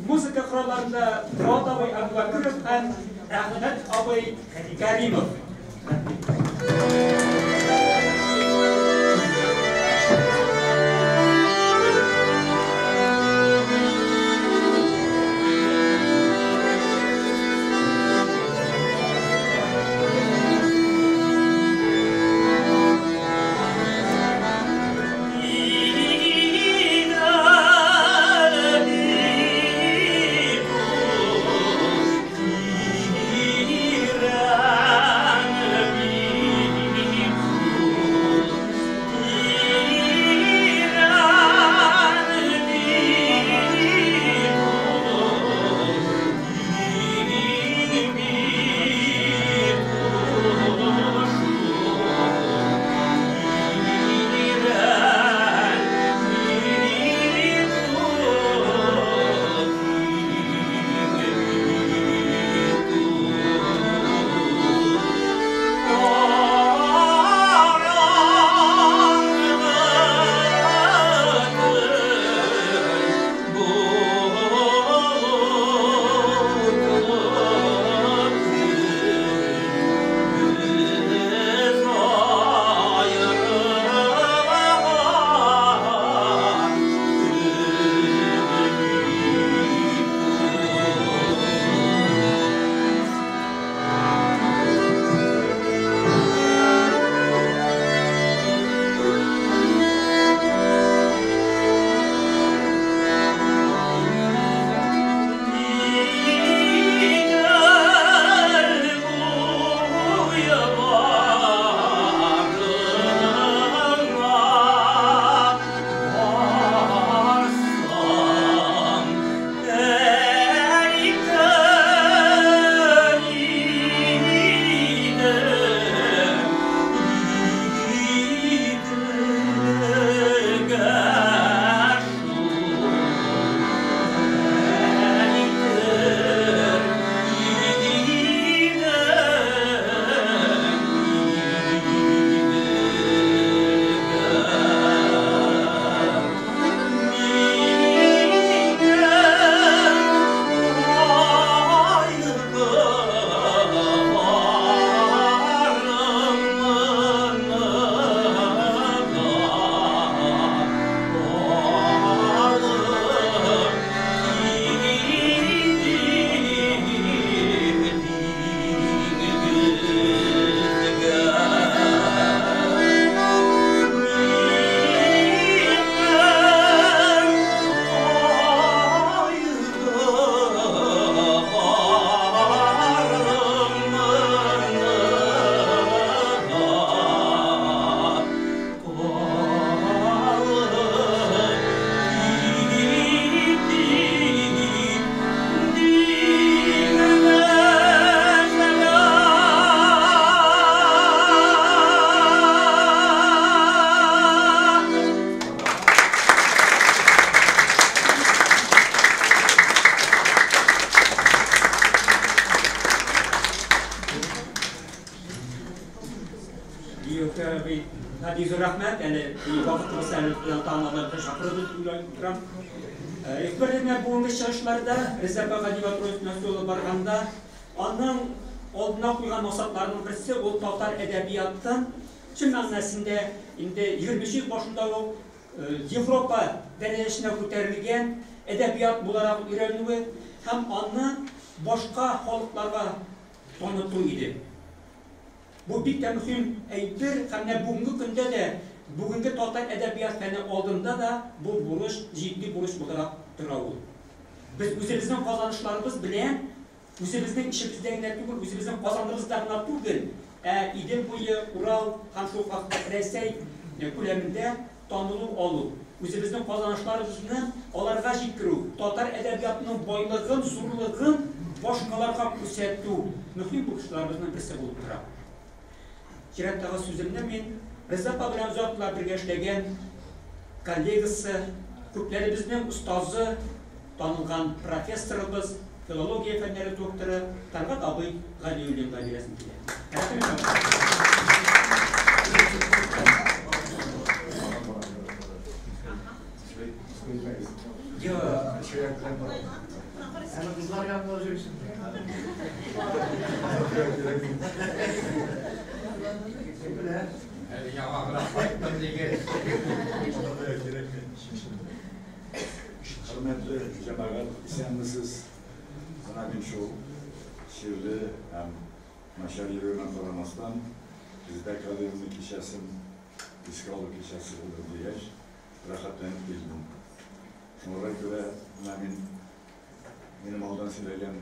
Музыка коралларында Фоат абый Әбүбәкеров һәм Әхмәт абый Кәримов. Thank you. абый, бик зур рәхмәт. Әле вакытыбыз әле тагын аларны чакырып уйлап торам. Игътибар менә бүгенге чыгышларда Резеда апа Галиева турында сүз барганда, аның алдына куйган максатларының берсе ул татар әдәбиятын чын мәгънәсендә инде 20 йөз башында ук Европа дәрәҗәсенә күтәрелгән әдәбият буларак өйрәнүе һәм аны башка халыкларга таныту иде. Бу бик тә мөһим әйбер һәм менә бүгенге көндә дә бүгенге татар әдәбият фәне алдында да бу бурыч җитди бурыч буларак тора ул. Без үзебезнең казанышларыбыз белән үзебезнең эшебездә генә түгел, үзебезнең Казаныбызда гына түгел, ә Идел буе, Урал һәм шул ук вакытта Рәсәй күләмендә танылу алу, үзебезнең казанышларыбызны аларга җиткерү, татар әдәбиятының байлыгын, зурлыгын башкаларга күрсәтү мөһим бурычларыбызның берсе булып тора. Чираттагы сүземне мин Резеда апа белән озак еллар бергә эшләгән коллегасы, күпләребезнең остазы, танылган профессорыбыз, филология фәннәре докторы Тәлгать абый Галиуллинга бирәсем килә. Рәхмәт. Әле кызлар янында йөрисең. Әле яңа гына кайттым дигән. Хөрмәтле җәмәгать, исәнмесез. Менә мин шул чирле һәм начар йөрүемә карамастан, Резеда Кадыйровна кичәсен, искә алу кичәсе булды дигәч, рәхәтләнеп килдем. Шуңа күрә менә мин минем алдан сөйләгән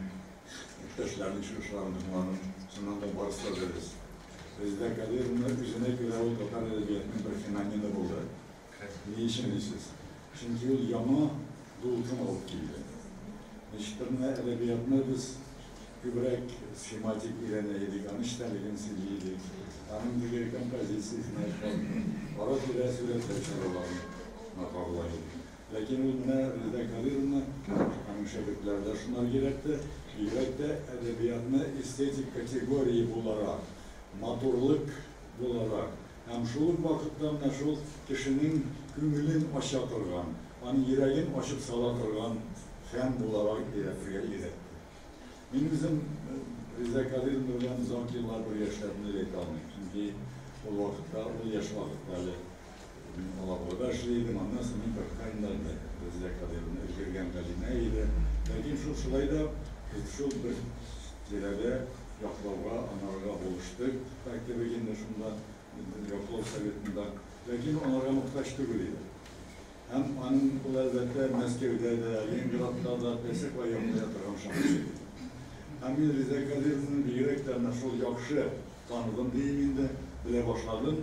иптәшләрнең чыгышларын тыңладым. Чыннан да барысы да дөрес. Резеда Кадыйровна үзенә күрә ул татар әдәбиятының бер феномены булды. Ни өчен дисез? Чөнки ул яңа дулкын алып килде. Ничектер менә әдәбиятны без күбрәк схематик өйрәнә идек, аның эчтәлеген сөйли идек, аның теге композициясен ара-тирә сурәтләү чараларын кагыла идек. Ләкин ул менә Резеда Кадыйровна, аның шәкертләре дә шуннан өйрәтте, бигрәк тә әдәбиятны эстетик категория буларак, матурлык буларак һәм шул ук вакытта менә шул кешенең күңелен ача торган, аның йөрәген ачып сала торган фән буларак өйрәтергә өйрәтте. Мин үзем Резеда Кадыйровна белән озак еллар бергә эшләдем дип әйтә алмыйм. Чөнки ул вакытта, ул яшь вакытта әле мин Алабугада эшли идем, аннан соң мин кайткан инде Резеда Кадыйровна өлгергән галимә иде. Ләкин шул шулай да без шул бер тирәдә яклауга, анарга булыштык та кебек инде шунда яклау советында. Ләкин анарга мохтаҗ түгел иде. Һәм аның ул әлбәттә Мәскәүдә дә, Ленинградта да теләсә кая яклый торган шәхес иде. Һәм мин Резеда Кадыйровнаны бигрәк тә менә шул яхшы таныдым диим инде, белә башладым.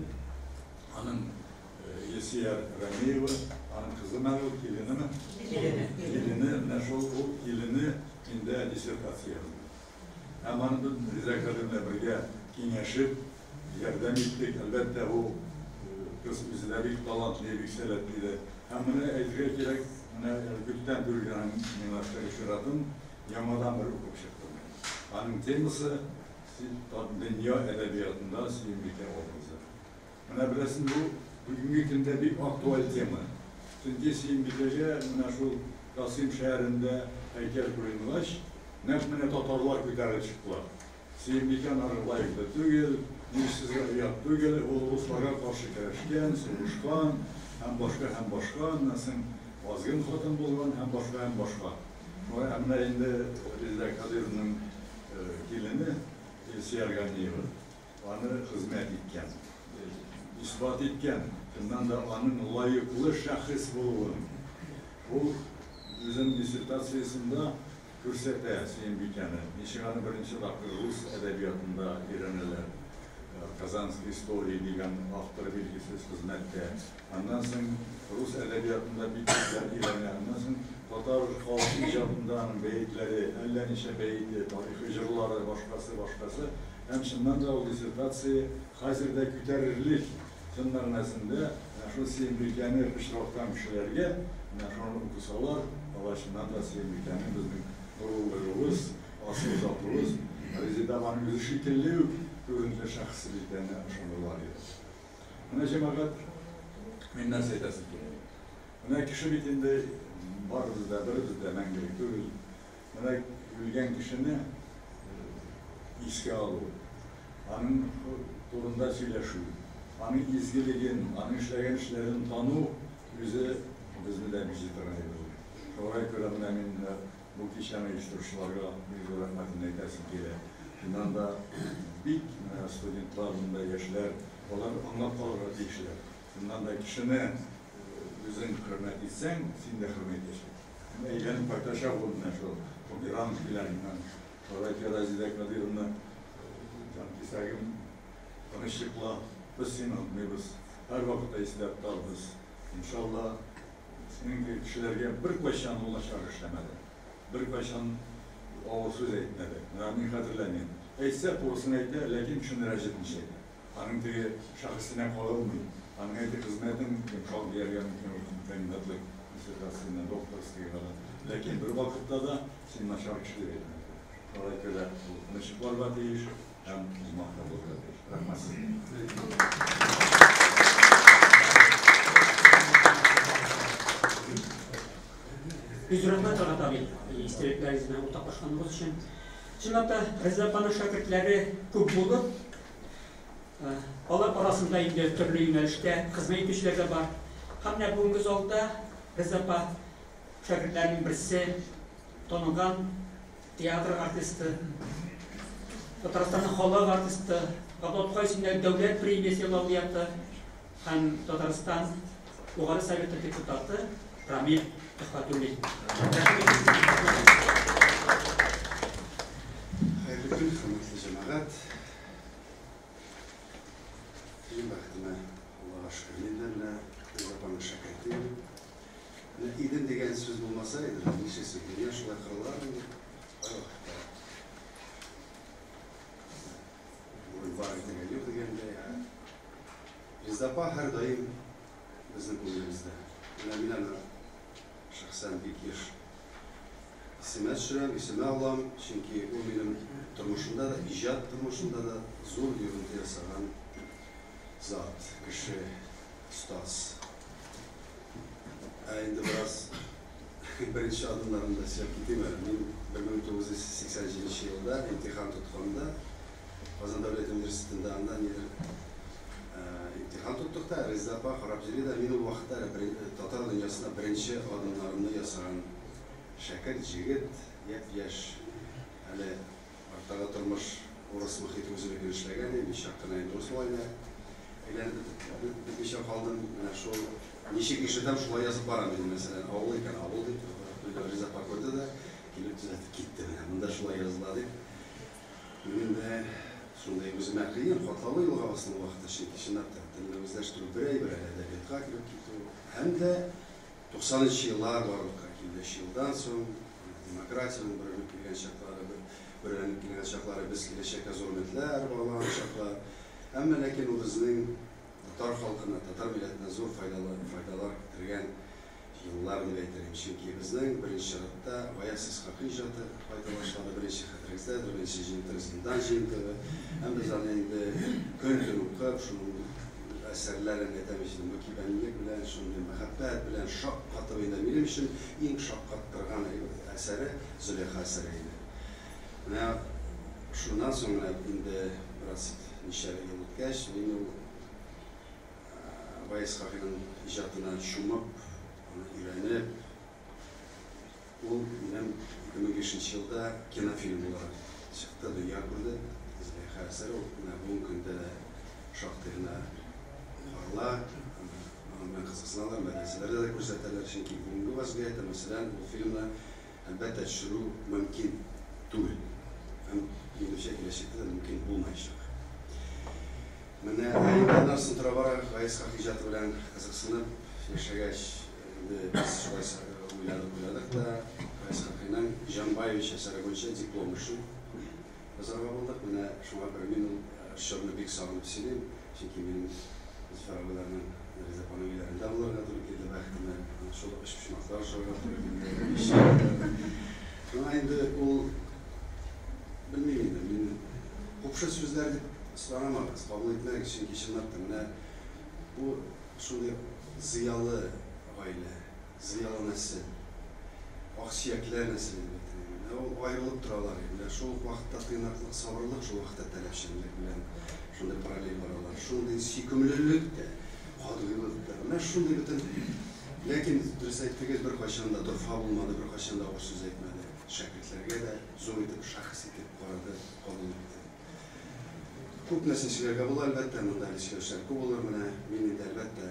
Аның Илсөяр Рәмиева, аның кызы әле ул, киленеме? Килене. Килене, менә шул ул килене инде диссертация язды. Һәм аны без Резеда Кадыйровна бергә киңәшеп, ярдәм иттек. Әлбәттә, ул кыз үзе дә бик талантлы, бик сәләтле иде. Һәм менә әйтергә кирәк, менә күптән түгел генә миңа рефератын яңадан бер укып чыктым. Аның темасы дөнья әдәбиятында Сөембикә образы. Менә беләсең, бу бүгенге көндә бик актуаль тема. Чөнки Сөембикәгә менә шул Касыйм шәһәрендә һәйкәл куелгач, нәкъ менә татарлар күтәрелеп чыктылар. Сөембикә анарга лаеклы түгел, нигезсезгә оят түгел, ул русларга каршы көрәшкән, сугышкан һәм башка һәм башка, аннан соң азгын хатын булган һәм башка һәм башка. Ә менә инде Резеда Кадыйровның килене Илсөяр Ганиева аны хезмәт иткән, исбат иткән, чыннан да аның лаеклы шәхес булуын. Ул үзенең диссертациясендә күрсәтә Сөембикәне. Ничек аны беренче тапкыр рус әдәбиятында өйрәнәләр. Казанская история дигән автор билгесез хезмәттә. Аннан соң рус әдәбиятында бик күпләр өйрәнә. Аннан соң татар халык иҗатында аның бәетләре, әллә ничә бәете, тарихи җырлары, башкасы, башкасы. Һәм чыннан да ул диссертация хәзер дә күтәрерлек чын мәгънәсендә менә шул Сөембикәне пычраткан кешеләргә менә шуны укысалар, алар чыннан да Сөембикәне безнең горурлыгыбыз, асыл затыбыз, Резеда апаның үзе шикелле үк күренекле шәхес икәненә ышанырлар иде. Менә җәмәгать, мин нәрсә әйтәсем килә. Менә кеше бит инде барыбыз да, беребез дә мәңгелек түгел. Менә үлгән кешене искә алу, аның турында сөйләшү, аның изгелеген, аның эшләгән эшләрен тану үзе безне дә бизи торган әйбер. Шуңа күрә менә мин бу кичәне оештыручыларга бик зур рәхмәтемне әйтәсем килә. Чыннан да бик менә студентлар, монда яшьләр, алар аңлап калырга тиешләр. Чыннан да кешене үзең хөрмәт итсәң, син дә хөрмәт итәчәк. Әйләнеп кайтачак ул менә шул бумеранг диләр инде. Шулай Разида Кадыровна, җанкисәгем, тыныч йокла, без сине онытмыйбыз. Һәрвакытта исләп тотарбыз. Иншалла, синең кебек кешеләргә беркайчан ул начар эшләмәде. Беркайчан авыр сүз әйтмәде. Менә мин хәтерләмим. Әйтсә, турысын әйтә, ләкин кешене рәнҗетмичә әйтә. Аның теге шәхесенә кагылмый. Аның әйтә хезмәтен йомшак дияргә мөмкин, ул кандидатлык диссертациясенә, докторскийга да. Ләкин бер вакытта да син начар кеше дип әйтмәде. Шулай күрә ул тыныч йокларга тиеш һәм оҗмахта булырга тиеш. Рәхмәт сезгә. Бик зур рәхмәт, Рәгать абый, истәлекләрегез белән уртаклашканыгыз өчен. Чынлап та, Резеда апаның шәкертләре күп булып, алар арасында инде төрле юнәлештә хезмәт итүчеләр дә бар. Һәм менә бүгенге залда Резеда апа шәкертләренең берсе, танылган театр артисты, Татарстанның халык артисты, Габдулла Тукай исемендәге дәүләт премиясе лауреаты һәм Татарстан Югары Советы депутаты Рамил Төхвәтуллин. Рәхим итегез. Хәерле көн, хөрмәтле җәмәгать. Минем бәхетемә, Аллага шөкер, мин дә менә Реза апаның шәкерте идем. Менә идем дигән сүз булмаса иде, нишлисең, дөнья шулай корыла инде. Кайвакытта бүген бар, иртәгә юк дигәндәй. Ә Реза апа һәрдаим безнең күңелебездә. Менә мин аны шәхсән бик еш исемә төшерәм, исемә алам, чөнки ул минем тормышымда да, иҗат тормышымда да зур йогынты ясаган зат, кеше, остаз. Ә инде бераз беренче адымнарымда сөйләп китим әле. Мин 1987 елда имтихан тотканда, Казан дәүләт университетында анда нидер имтихан тоттык та, Резеда апа карап йөри дә, мин ул вакытта әле татар дөньясына беренче адымнарымны ясаган шәкерт, җегет, япь-яшь, әле арттагы тормыш урыс мохите үзенекен эшләгән иде, мин чак кына инде урыс малаена әйләнеп бетмичә калдым. Менә шул ничек ишетәм, шулай язып барам инде, мәсәлән, авыл икән, авыл дип, Резеда апа күрде дә, килеп төзәтеп китте, менә монда шулай языла дип. Мин инде шундый үземә кыен, катлаулы юлга бастым ул вакытта, чөнки чынлап та телне үзләштерү бер әйбер, әле әдәбиятка кереп китү һәм дә 90 нчы еллар барлыкка килде. Өч елдан соң демократиянең бөрелеп килгән чаклары, бөреләнеп килгән чаклары, без киләчәккә зур өметләр баглаган чаклар. Әмма ләкин ул безнең татар халкына, татар милләтенә зур файдалы файдалар китергән еллар дип әйтер идем. Чөнки безнең беренче чиратта Гаяз Исхакый иҗаты кайта башлады. Беренче хәтерегездәдер, беренче җыентыгы Зиндан җыентыгы. Һәм без аны инде көн-төн укып, шуның әсәрләрен әйтәм ич инде, мөкибәнлек белән, шундый мәхәббәт белән шаккатып инде. Минем өчен иң шаккаттырган әсәре Зөләйха әсәре иде. Менә шуннан соң менә инде бераз ничә ел үткәч, мин ул Гаяз Исхакыйның иҗатына чумып, аны өйрәнеп, ул минем 2005 елда кинофильм буларак чыкты, дөнья күрде. Зөләйха әсәре ул менә бүгенге көндә дә шактый гына карала, аның белән кызыксыналар, мәдрәсәләрдә дә күрсәтәләр, чөнки бүгенге вазгыятьтә, мәсәлән, ул фильмны әлбәттә төшерү мөмкин түгел һәм, минемчә, киләчәктә дә мөмкин булмаячак. Менә ә инде аннан соң тора-бара Гаяз Исхак иҗаты белән кызыксынып яшәгәч, инде без шулай уйладык, уйладык та, Гаяз Исхакыйның Җанбаевич әсәре буенча диплом эшен язарга булдык. Менә шуңа күрә мин ул чорны бик сагынып сөйлим, чөнки минем Зөфәр абыйларның, Риза апаның өйләрендә булырга туры килде, бәхетемә, шул ук өчпочмаклар ашарга туры килде. Шуңа инде ул, белмим инде, мин купшы сүзләр дип Сорамагыз, кабул итмәгез, чөнки чынлап та менә Бу шундый зыялы гаилә, зыялы нәсел, аксөякләр нәселе дип әйтер идем. Менә ул аерылып торалар. Менә шул ук вакытта тыйнаклык, сабырлык, шул вакытта таләпчәнлек белән шундый параллель баралар. Шундый сөйкемлелек тә, катгыйлык та. Менә шундый бөтен. Ләкин дөрес әйттегез, беркайчан да дорфа булмады, беркайчан да авыр сүз әйтмәде. Шәкертләргә дә зур итеп, шәхес итеп карады, кабул итте. Күп нәрсә сөйләргә була, әлбәттә, монда әле сөйләүчеләр күп булыр. Менә мин инде, әлбәттә,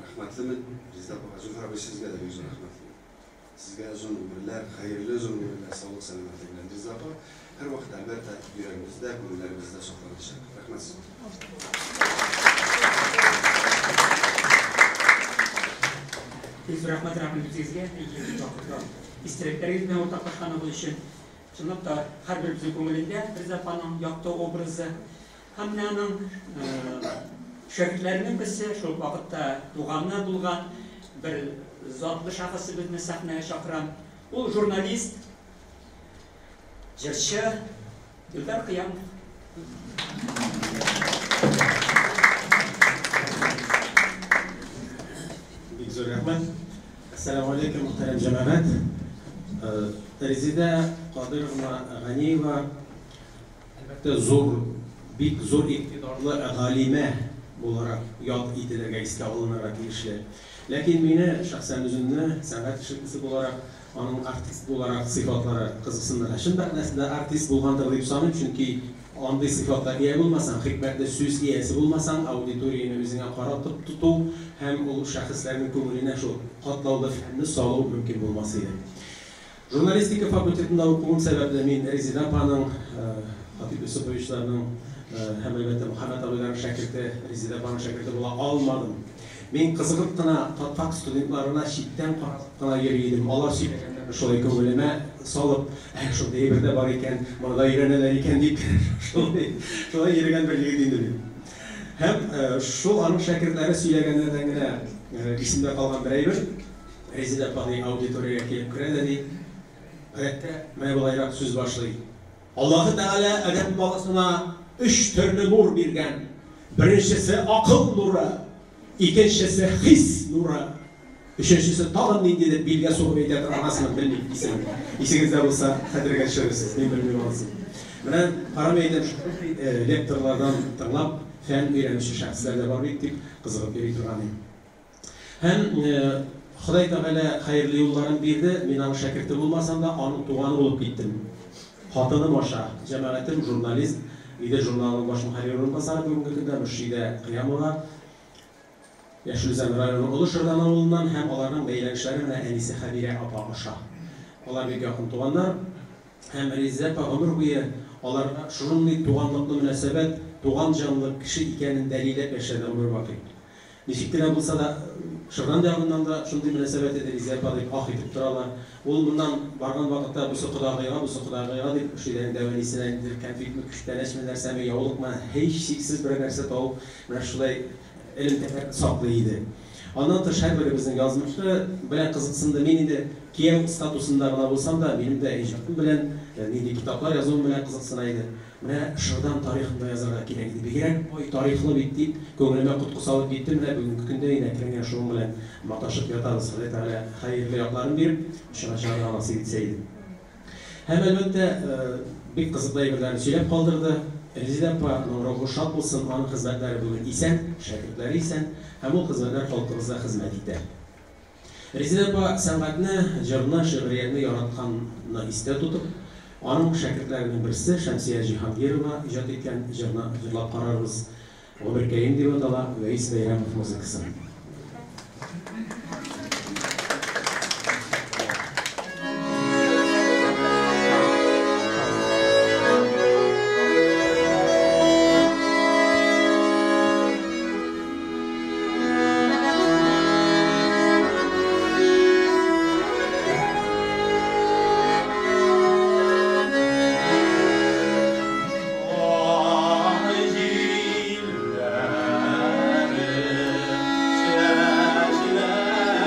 рәхмәтлемен Резеда апага. Зөфәр абый, сезгә дә бик зур рәхмәтлемен. Сезгә озын гомерләр, хәерле озын гомерләр, саулык, сәламәтлек белән. Резеда апа һәрвакыт, әлбәттә, йөрәгебездә, күңелләребездә сакланачак. Рәхмәт сезгә. Бик зур рәхмәт, рәхмәт үзегезгә, истәлекләрегез белән уртаклашканыгыз өчен. Чынлап та, һәрберебезнең күңелендә Резеда апаның якты образы. Һәм менә аның шәкертләренең берсе, шул ук вакытта туганы булган бер затлы шәхесебезне сәхнәгә чакырам. Ул журналист, җырчы Илдар Кыямов. Бик зур рәхмәт. Әссәламү алейкум, мөхтәрәм җәмәгать. Резидә Кадыровна Ганиева, әлбәттә, зур, бик зур иктидарлы галимә буларак яд ителергә, искә алынырга тиешле. Ләкин мине, шәхсән үземне, сәнгать эшлеклесе буларак, аның артист буларак сыйфатлары кызыксындыра. Чын мәгънәсендә артист булгандыр дип саныйм, чөнки андый сыйфатка ия булмасаң, хикмәтле сүз иясе булмасаң, аудиторияне үзеңә каратып тоту һәм ул шәхесләрнең күңеленә шул катлаулы фәнне салу мөмкин булмас иде. Журналистика факультетында укуым сәбәпле, мин Резеда апаның, Хатип Йосыповичларның һәм, әлбәттә, Мөхәммәт абыйларның шәкерте, Резеда апаның шәкерте була алмадым. Мин кызыгып кына татфак студентларына читтән карап кына йөри идем. Алар сөйләгәннәрне шулай күңелемә салып, ә, шундый әйбер дә бар икән, моны да өйрәнәләр икән дип, шулай, шулай йөргән бер егет инде мин. Һәм шул аның шәкертләре сөйләгәннәрдән генә исемдә калган бер әйбер. Резеда апа, ди, аудиториягә килеп керә дә, ди, гадәттә, менә болайрак сүз башлый. Аллаһы Тәгалә адәм баласына өч төрле нур биргән. Беренчесе, акыл нуры, икенчесе, хис нуры, өченчесе тагын ниндидер билгә сугып әйтә торган, белмим исемен. Исегездә булса, хәтергә төшерерсез, мин белмим анысын. Менә карамый әйтәм, шундый лекторлардан тыңлап, фән өйрәнүче шәхесләр дә бар бит, дип кызыгып йөри торган идем. Һәм Ходай Тәгалә хәерле юлларын бирде, мин аның шәкерте булмасам да, аның туганы булып киттем. Хатыным аша, җәмәгатем, журналист, Идел журналының баш мөхәррир урынбасары бүгенге көндә Мөршидә Кыямова, Яшел Үзән районы Олы Шырдан авылыннан һәм аларның бәйләнешләре менә әнисе Хәбирә апа аша. Алар бик якын туганнар. Һәм Резидә апа гомер буе аларга шундый туганлыклы мөнәсәбәт, туган җанлы кеше икәнен дәлилләп яшәде гомер бакый. Ничек кенә булса да, Шырдан ягыннан да шундый мөнәсәбәт иде, Ризә апа дип ах итеп торалар. Ул моннан барган вакытта бусы кодагыйга, бусы кодагыйга дип, Мөршидәнең дәү әнисенә ниндидер кәнфитме, күчтәнәчме, нәрсәме, яулыкмы, һичшиксез берәр нәрсә табып, менә шулай элемтәләрне саклый иде. Аннан тыш, һәрберебезнең язмышы белән кызыксынды. Мин инде кияү статусында гына булсам да, минем дә иҗатым белән, нинди китаплар язуым белән кызыксына иде. Менә Шырдан тарихын да язарга кирәк иде. Бигрәк бай тарихлы бит, дип, күңелемә коткы салып китте. Менә бүгенге көндә инде әкрен генә шуның белән маташып ятабыз. Ходай Тәгалә хәерле якларын биреп, очына чыгарга насыйп итсә иде. Һәм, әлбәттә, бик кызыклы әйберләрне сөйләп калдырды. Резидә апаның рухы шат булсын, аның хезмәтләре бүген исән, шәкертләре исән, һәм ул хезмәтләр халкыбызга хезмәт итә. Резеда апа сәнгатьне, җырны, шигъриятне яратканны истә тотып, аның шәкертләренең берсе Шәмсия Җиһангирова иҗат иткән җырны җырлап карарбыз. Гомеркәем дип атала, Вәис Бәйрәмов музыкасы. Ай җилләре, чәчмәләре.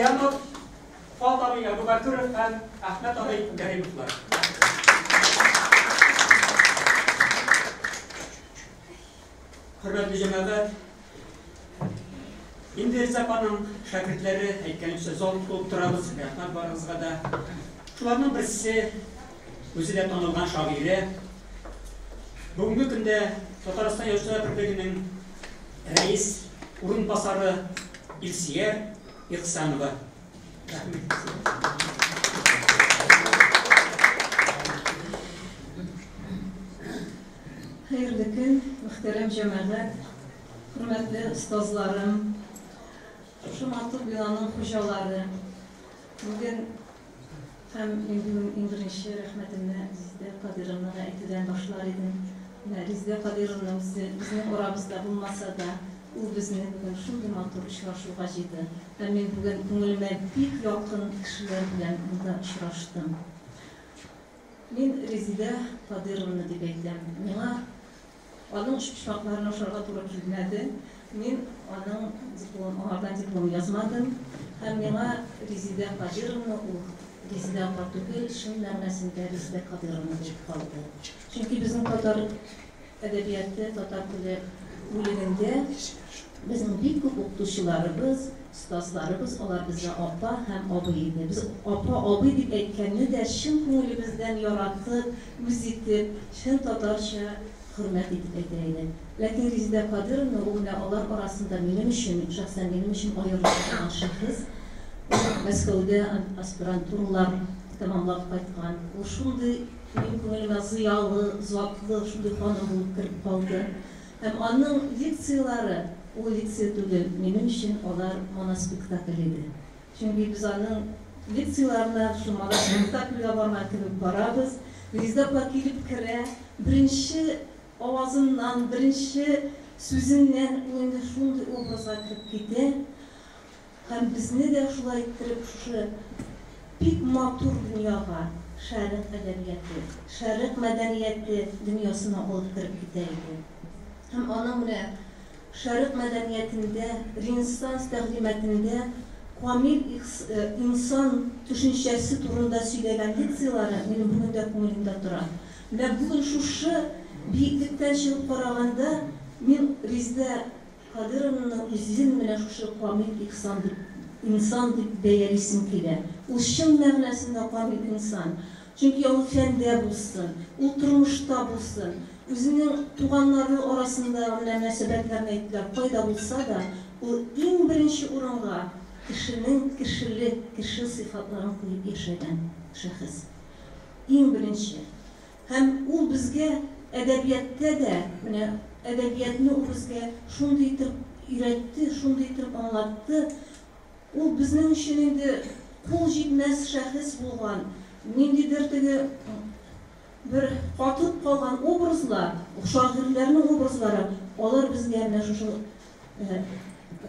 Кыямов, Фат абый Әбүбәкеров һәм Әхмәт абый Кәримовлар. Хөрмәтле җәмәгать, инде Эльза апаның шәкертләре, әйткәнемчә, зал тулып торабыз, рәхмәт барыгызга да. Шуларның берсе, үзе дә танылган шагыйрә, бүгенге көндә Татарстан Язучылар берлегенең рәис урынбасары Илсөяр Ихсанова. Рәхмәт. Хәерле көн, мөхтәрәм җәмәгать, хөрмәтле остазларым, шушы матур бинаның хуҗалары. Бүген һәм мин бүген иң беренче рәхмәтемне Резидә Кадыйровнага әйтүдән башлар идем. Менә Резидә Кадыйровна үзе безнең арабызда булмаса да, ул безне бүген шундый матур очрашуга җыйды. Һәм мин бүген күңелемә бик якын кешеләр белән монда очраштым. Мин Резидә Кадыйровна дип әйтәм. Миңа аның өчпочмакларын ашарга туры килмәде. Мин аның диплом, аңардан диплом язмадым. Һәм миңа Резидә Кадыйровна ул Резидә апа түгел, чын мәгънәсендә Резидә Кадыйровна булып калды. Чөнки безнең татар әдәбияты, татар теле бүлегендә безнең бик күп укытучыларыбыз, остазларыбыз, алар безгә апа һәм абый иде. Без апа, абый дип әйткәнне дә чын күңелебездән яратып, үз итеп, чын татарча хөрмәт итеп әйтә идек. Ләкин Резидә Кадыровна ул менә алар арасында минем өчен, шәхсән минем өчен аерылып торган шәхес. Ул Мәскәүдә аспирантуралар тәмамлап кайткан. Ул шундый минем күңелемә зыялы, затлы шундый ханым булып кереп калды. Һәм аның лекцияләре, ул лекция түгел, минем өчен алар моноспектакль иде. Чөнки без аның лекцияләренә шул моноспектакльгә барган кебек барабыз. Резидә апа килеп керә, беренче авазыннан, беренче сүзеннән ул инде шундый образга кереп китә. Һәм безне дә шулай иттереп шушы бик матур дөньяга, шәрык әдәбияты, шәрык мәдәнияте дөньясына алып кереп китә иде. Һәм аның менә шәрык мәдәниятендә, Ренессанс тәгълиматында камил инсан төшенчәсе турында сөйләгән лекцияләре минем бүген дә күңелемдә тора. Менә бүген шушы биеклектән чыгып караганда, мин Резидә Кадыровны үзен менә шушы камил ихсан дип, инсан дип бәялисем килә. Ул чын мәгънәсендә камил инсан. Чөнки ул фәндә булсын, ул тормышта булсын, үзенең туганнары арасындагы менә мөнәсәбәтләрне әйттеләр, кайда булса да, ул иң беренче урынга кешенең кешелек, кеше сыйфатларын куеп яшәгән шәхес. Иң беренче. Һәм ул безгә әдәбияттә дә, менә әдәбиятны ул безгә шундый итеп өйрәтте, шундый итеп аңлатты. Ул безнең өчен инде кул җитмәс шәхес булган, ниндидер теге бер катып калган образлар, шагыйрьләрнең образлары, алар безгә менә шушы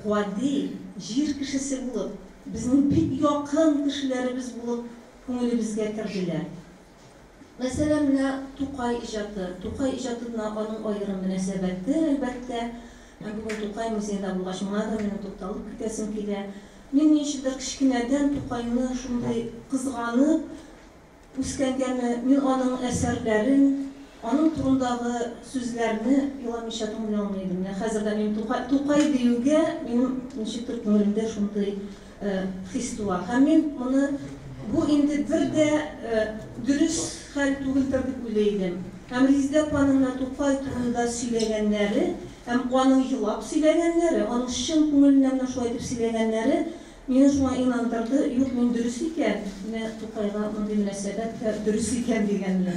гади җир кешесе булып, безнең бик якын кешеләребез булып күңелебезгә керделәр. Мәсәлән, менә Тукай иҗаты. Тукай иҗатына аның аерым мөнәсәбәте, әлбәттә. Һәм бүген Тукай музеенда булгач, моңа да минем тукталып китәсем килә. Мин ни өчендер кечкенәдән Тукайны шундый кызганып үскәнгәме, мин аның әсәрләрен, аның турындагы сүзләрне еламыйча тыңлый алмый идем. Менә хәзер дә мин Тукай, Тукай диюгә минем ничектер күңелемдә шундый хис туа. Һәм мин моны бу инде бер дә дөрес хәл түгелдер дип уйлый идем. Һәм Резидә апаның менә Тукай турында сөйләгәннәре һәм аның елап сөйләгәннәре, аның чын күңеленнән менә шулай итеп сөйләгәннәре мине шуңа инандырды, юк, мин дөрес икән, менә Тукайга мондый мөнәсәбәт тә дөрес икән дигәнне.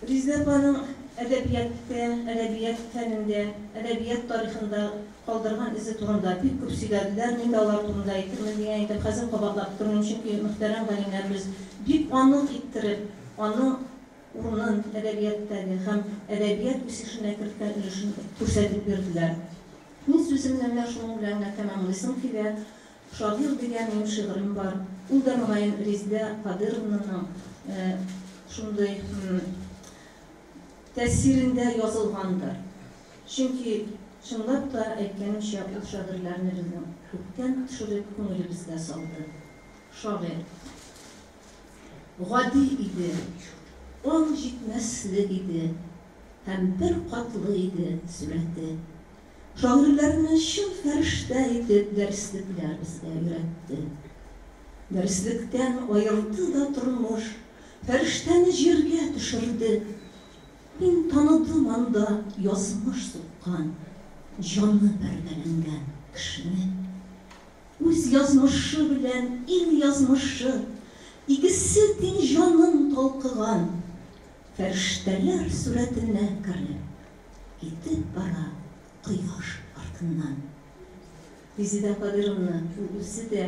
Резидә апаның әдәбияттә, әдәбият фәнендә, әдәбият тарихында калдырган эзе турында бик күп сөйләделәр. Мин дә алар турында әйтермен дигән идем. Хәзер кабатлап тормыйм, чөнки мөхтәрәм галимнәребез бик анык иттереп аның урынын әдәбияттәге һәм әдәбият үсешенә керткән өлешен күрсәтеп бирделәр. Мин сүземне менә шуның белән генә тәмамлыйсым килә. Шагыйрь дигән минем шигырем бар. Ул да, мөгаен, Резидә Кадыровнаның шундый тәэсирендә язылгандыр. Чөнки Чынлап та, әйткәнемчә, ул шагыйрьләрне безнең күктән төшереп күңелебезгә салды. Шагыйрь. Гади иде, аң җитмәслек иде һәм беркатлы иде сурәте. Шагыйрьләрне чын фәрештә итеп дәреслекләр безгә өйрәтте. Дәреслектән аерды да тормыш, фәрештәне җиргә төшерде. Мин таныдым анда язмыш суккан, җаны бәргәләнгән кешене. Үз язмышы белән ил язмышы, икесе тиң җанын талкыган. Фәрештәләр сурәтенә кереп, китеп бара кояш артыннан. Резеда Кадыйровна, ул үзе дә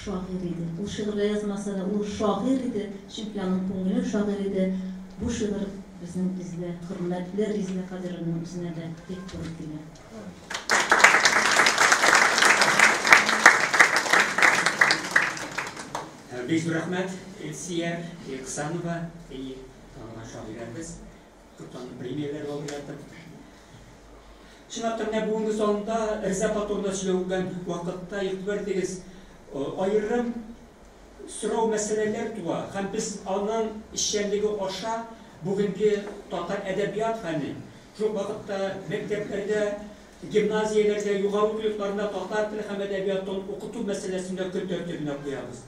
шагыйрь иде. Ул шигырьләр язмаса да, ул шагыйрь иде, чөнки аның күңеле шагыйрь иде. Бу шигырь безнең Резеда, хөрмәтле Резеда Кадыйровнаның үзенә дә бик туры килә. Бик зур рәхмәт, Илсөяр Ихсанова, әйе, танылган шагыйрәбез, күп премияләр лауреаты. Чынлап та, менә бүгенге залында Рза апа турында сөйләгән вакытта игътибар итегез, аерым сорау мәсьәләләр туа һәм без аның эшчәнлеге аша бүгенге татар әдәбият фәне, шул ук вакытта мәктәпләрдә, гимназияләрдә, югары уку йортларында татар теле һәм әдәбиятын укыту мәсьәләсен дә көн тәртибенә куябыз.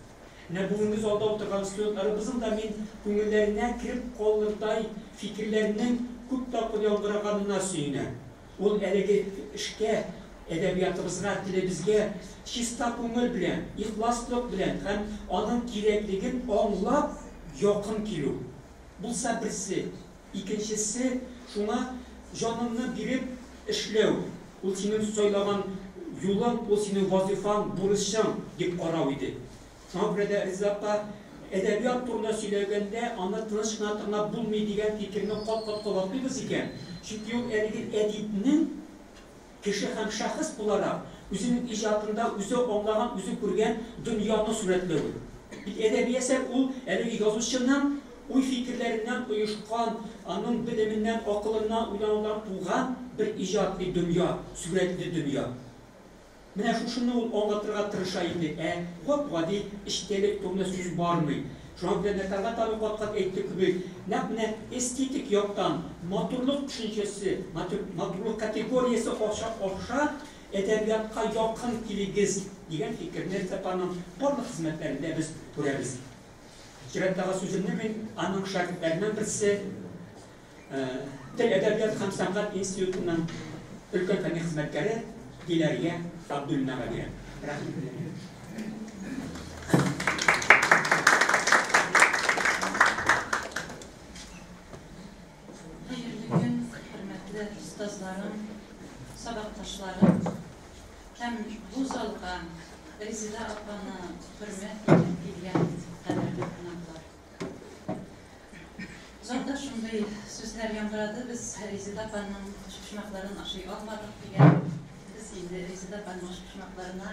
Менә бүгенге залда утырган студентларыбызның да мин күңелләренә кереп калырдай фикерләрнең күп тапкыр яңгыраганына сөенәм. Ул әлеге эшкә, әдәбиятыбызга, телебезгә чиста күңел белән, ихласлык белән һәм аның кирәклеген аңлап якын килү. Булса берсе, икенчесе шуңа җаныңны биреп эшләү, ул синең сайлаган юлың, ул синең вазыйфаң, бурычың дип карау иде. Шуңа күрә дә Риза апа әдәбият турында сөйләгәндә аны тыныч кына тыңлап булмый дигән фикерне кат-кат кабатлыйбыз икән, чөнки ул әлеге әдипнең кеше һәм шәхес буларак үзенең иҗатында үзе аңлаган, үзе күргән дөньяны сурәтләве. Бит әдәби әсәр ул әлеге язучының уй-фикерләреннән оешкан, аның белеменнән, акылыннан, уйланудан туган бер иҗат, дөнья, сурәтле дөнья. Менә шушыны ул аңлатырга тырыша иде, ә гап-гади эчтәлек турында сүз бармый. Шуңа күрә дә Тәлгать абый кат-кат әйтте кебек, нәкъ менә эстетик яктан матурлык төшенчәсе, матурлык категориясе аша аша әдәбиятка якын килегез, дигән фикерне Рза апаның барлык хезмәтләрендә без күрәбез. Чираттагы сүземне мин аның шәкертләреннән берсе, Тел, әдәбият һәм сәнгать институтының өлкән фәнни хезмәткәре Диләрия Абдуллинага бирәм. Рәхмәт, Диләрия. Хәерле көн, хөрмәтле остазларым, сабакташларым һәм бу залга Резеда апаны хөрмәт итеп килгән кадерле кунаклар. Залда шундый сүзләр яңгырады, без Резеда апаның өчпочмакларын ашый алмадык дигән. Без инде Резеда апаның өчпочмакларына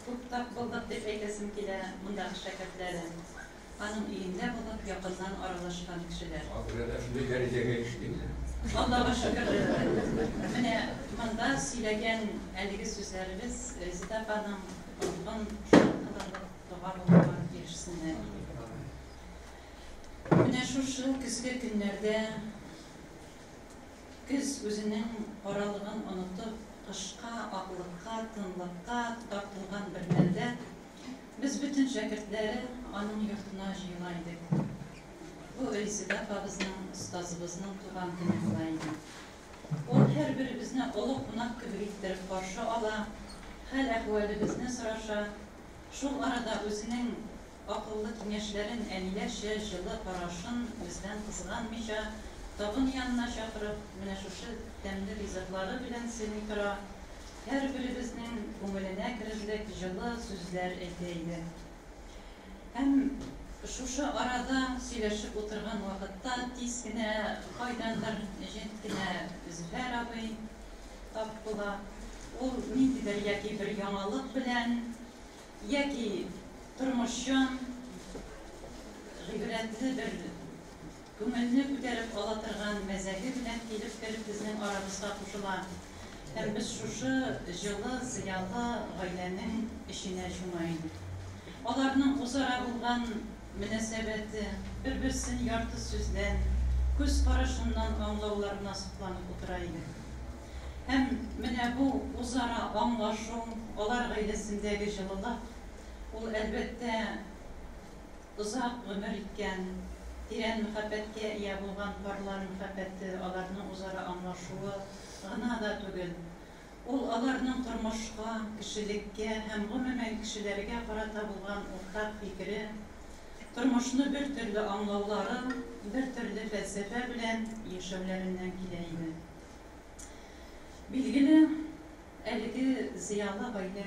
күп тап булдык дип әйтәсем килә, мондагы шәкертләре. Аның өендә булып, якыннан аралашкан кешеләр. Шуңа күрә дә шундый дәрәҗәгә ирештек. Аллага шөкер, менә монда сөйләгән әлеге сүзләребез Резеда апаның рухын шат кылырлык дога булуга ирешсеннәр. Менә шушы көзге көннәрдә көз үзенең каралыгын онытып, кышка, аклыкка, тынлыкка тартылган бер мәлдә без бөтен шәкертләре аның йортына җыела идек. Бу Резеда апабызның, остазыбызның туган көне була иде. Ул һәрберебезне олы кунак кебек иттереп каршы ала, хәл-әхвәлебезне сораша, шул арада үзенең акыллы киңәшләрен, әниләрчә җылы карашын бездән кызганмыйча, табын янына чакырып, менә шушы тәмле ризыклары белән сыйлый тора, һәрберебезнең күңеленә керерлек җылы сүзләр әйтә иде. Һәм шушы арада сөйләшеп утырган вакытта тиз генә кайдандыр җет кенә Зөфәр абый тап була. Ул ниндидер яки бер яңалык белән, яки тормышчан, гыйбрәтле бер күңелне күтәреп ала торган мәзәге белән килеп кереп безнең арабызга кушыла. Һәм без шушы җылы, зыялы гаиләнең эченә чума идек. Аларның үзара булган мөнәсәбәте, бер-берсен ярты сүздән, күз карашыннан аңлауларына сокланып утыра идек. Һәм менә бу үзара аңлашу, алар гаиләсендәге җылылык, ул, әлбәттә, озак гомер иткән, тирән мәхәббәткә ия булган парлар мәхәббәте, аларның үзара аңлашуы гына да түгел. Ул аларның тормышка, кешелеккә һәм гомумән кешеләргә карата булган уртак фикере, тормышны бер төрле аңлаулары, бер төрле фәлсәфә белән яшәүләреннән килә иде. Билгеле, әлеге зыялы гаилә,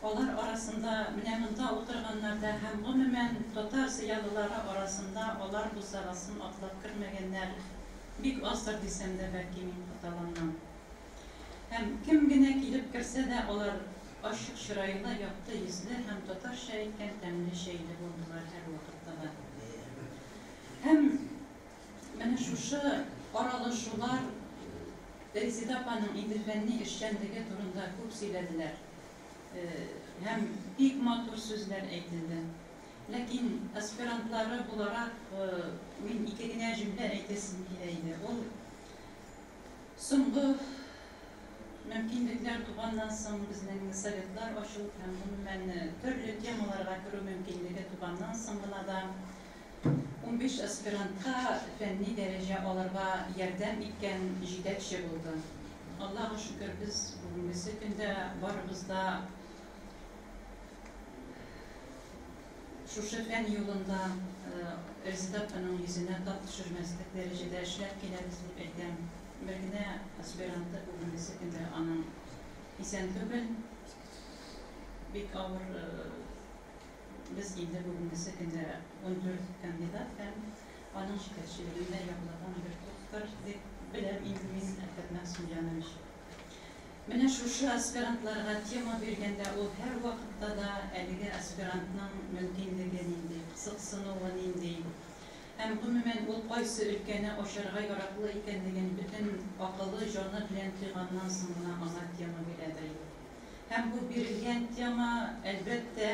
алар арасында менә монда утырганнарда һәм гомумән татар зыялылары арасында алар бусагасын атлап кермәгәннәр бик аздыр дисәм дә, бәлки мин хаталанмам. Һәм кем генә килеп керсә дә, алар ачык чырайлы, якты йөзле һәм татарча әйткән тәмле чәйле булдылар һәрвакытта да. Һәм менә шушы аралашулар, Резеда апаның инде фәнни эшчәнлеге турында күп сөйләделәр. Һәм бик матур сүзләр әйтелде. Ләкин аспирантлары буларак мин ике генә җөмлә әйтәсем килә иде. Ул соңгы мөмкинлекләр туганнан соң, безнең советлар ачылып һәм гомумән төрле темаларга керү мөмкинлеге туганнан соң гына да 15 аспирантка фәнни дәрәҗә алырга ярдәм иткән җитәкче булды. Аллага шөкер, без бүгенгесе көндә барыбыз да шушы фән юлында Резеда апаның йөзенә тап төшермәслек дәрәҗәдә эшләп киләбез дип әйтәм. Бер генә аспиранты бүгенгесе көндә аның исән түгел. Бик авыр, без инде бүгенгесе көндә 14 кандидат һәм аның җитәкчелегендә яглаган бер доктор дип беләм инде мин Әлфәт Мәгъсүмҗанович. Менә шушы аспирантларга тема биргәндә ул һәрвакытта да әлеге аспирантның мөмкинлеге нинди, кызыксынуы нинди һәм гомумән ул кайсы өлкәне ачарга яраклы икәнлеген бөтен акылы, җаны белән тойганнан соң гына аңа тема бирәдер иде. Һәм бу бирелгән тема, әлбәттә,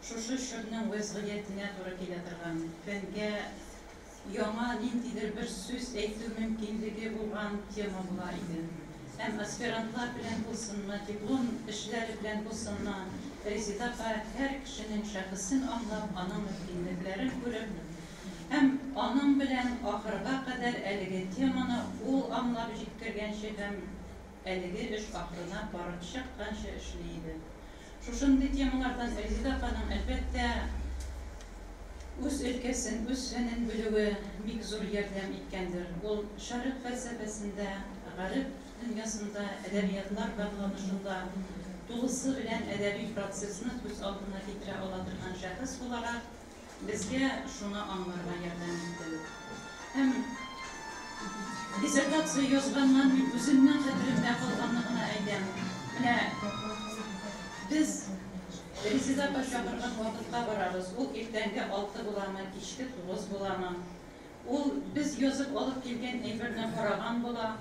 шушы чорның вәзгыятенә туры килә торган, фәнгә яңа ниндидер бер сүз әйтү мөмкинлеге булган тема була иде. Һәм аспирантлар белән булсынмы, диплом эшләре белән булсынмы, Резеда апа һәр кешенең шәхесен аңлап, аның мөмкинлекләрен күреп һәм аның белән ахырга кадәр әлеге теманы ул аңлап җиткергәнче һәм әлеге эш ахырына барып чыкканчы эшли иде. Шушындый темалардан Резеда апаның, әлбәттә, үз өлкәсен, үз фәнен белүе бик зур ярдәм иткәндер. Ул шәрык фәлсәфәсендә, гареп дөньясында, әдәбиятлар багланышында тулысы белән әдәби процессны күз алдына китерә ала торган шәхес буларак, безгә шуны аңларга ярдәм итте. Һәм диссертация язганнан мин үземнең хәтеремдә калганны гына әйтәм. Менә без Резеда апа чакырган вакытка барабыз. Ул иртәнге 6 буламы, кичке 9 буламы. Ул без язып алып килгән әйберне караган була.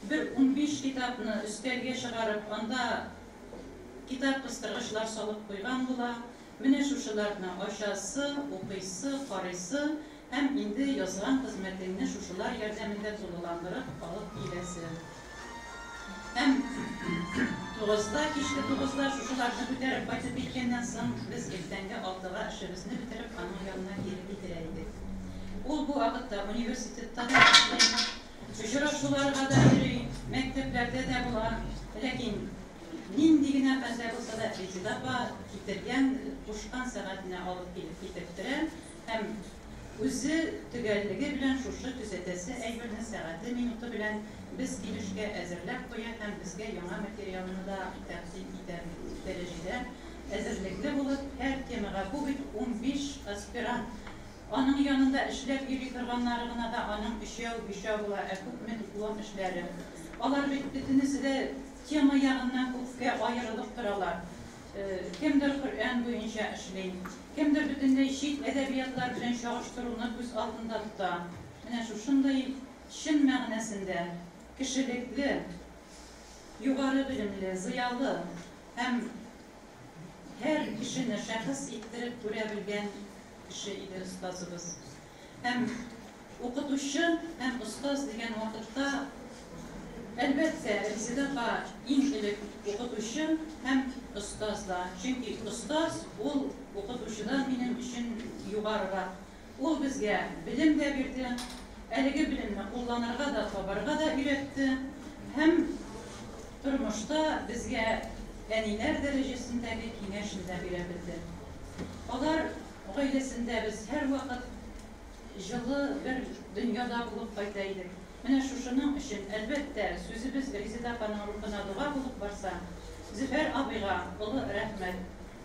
Бер 15 китапны өстәлгә чыгарып, анда китап кыстыргычлар салып куйган була. Менә шушыларны ачасы, укыйсы, карыйсы һәм инде язган хезмәтеңне шушылар ярдәмендә тулыландырып алып киләсе. Һәм 9-да, кичке 9-да шушыларны күтәреп кайтып киткәннән соң, без иртәнге 6-га эшебезне бетереп, аның янына кире китерә идек. Ул бу вакытта университетта да эшли, очрашуларга да йөри, мәктәпләрдә дә була. Ләкин нинди генә хәлдә булса да, Резеда апа китергән, кушкан сәгатенә алып килеп китереп һәм үзе төгәллеге белән шушы төзәтәсе әйберне сәгате, минуты белән без килешкә әзерләп куя һәм безгә яңа материалны да тәкъдим итә дәрәҗәдә әзерлекле булып, һәр темага, бу бит 15 аспирант, аның янында эшләп йөри торганнары гына да аның өчәү, бишәү була, ә күпме диплом эшләре. Алар бит бөтенесе дә тема ягыннан күпкә аерылып торалар. Кемдер Коръән буенча эшли, кемдер бөтенләй чит әдәбиятлар белән чагыштыруны күз алдында тота. Менә шушындый чын мәгънәсендә кешелекле, Югары белемле, зыялы һәм һәр кешене шәхес иттереп күрә белгән кеше иде остазыбыз. Һәм укытучы һәм остаз дигән вакытта, әлбәттә, Резеда апа иң элек укытучы һәм остаз да. Чөнки остаз ул укытучыдан минем өчен югарырак. Ул безгә белем дә бирде, әлеге белемне кулланырга да, табарга да өйрәтте һәм тормышта безгә әниләр дәрәҗәсендәге киңәшен дә бирә белде. Алар гаиләсендә без һәрвакыт җылы бер дөньяда булып кайта идек. Менә шушының өчен, әлбәттә, сүзебез Резеда апаның рухына дога булып барса, Зөфәр абыйга олы рәхмәт.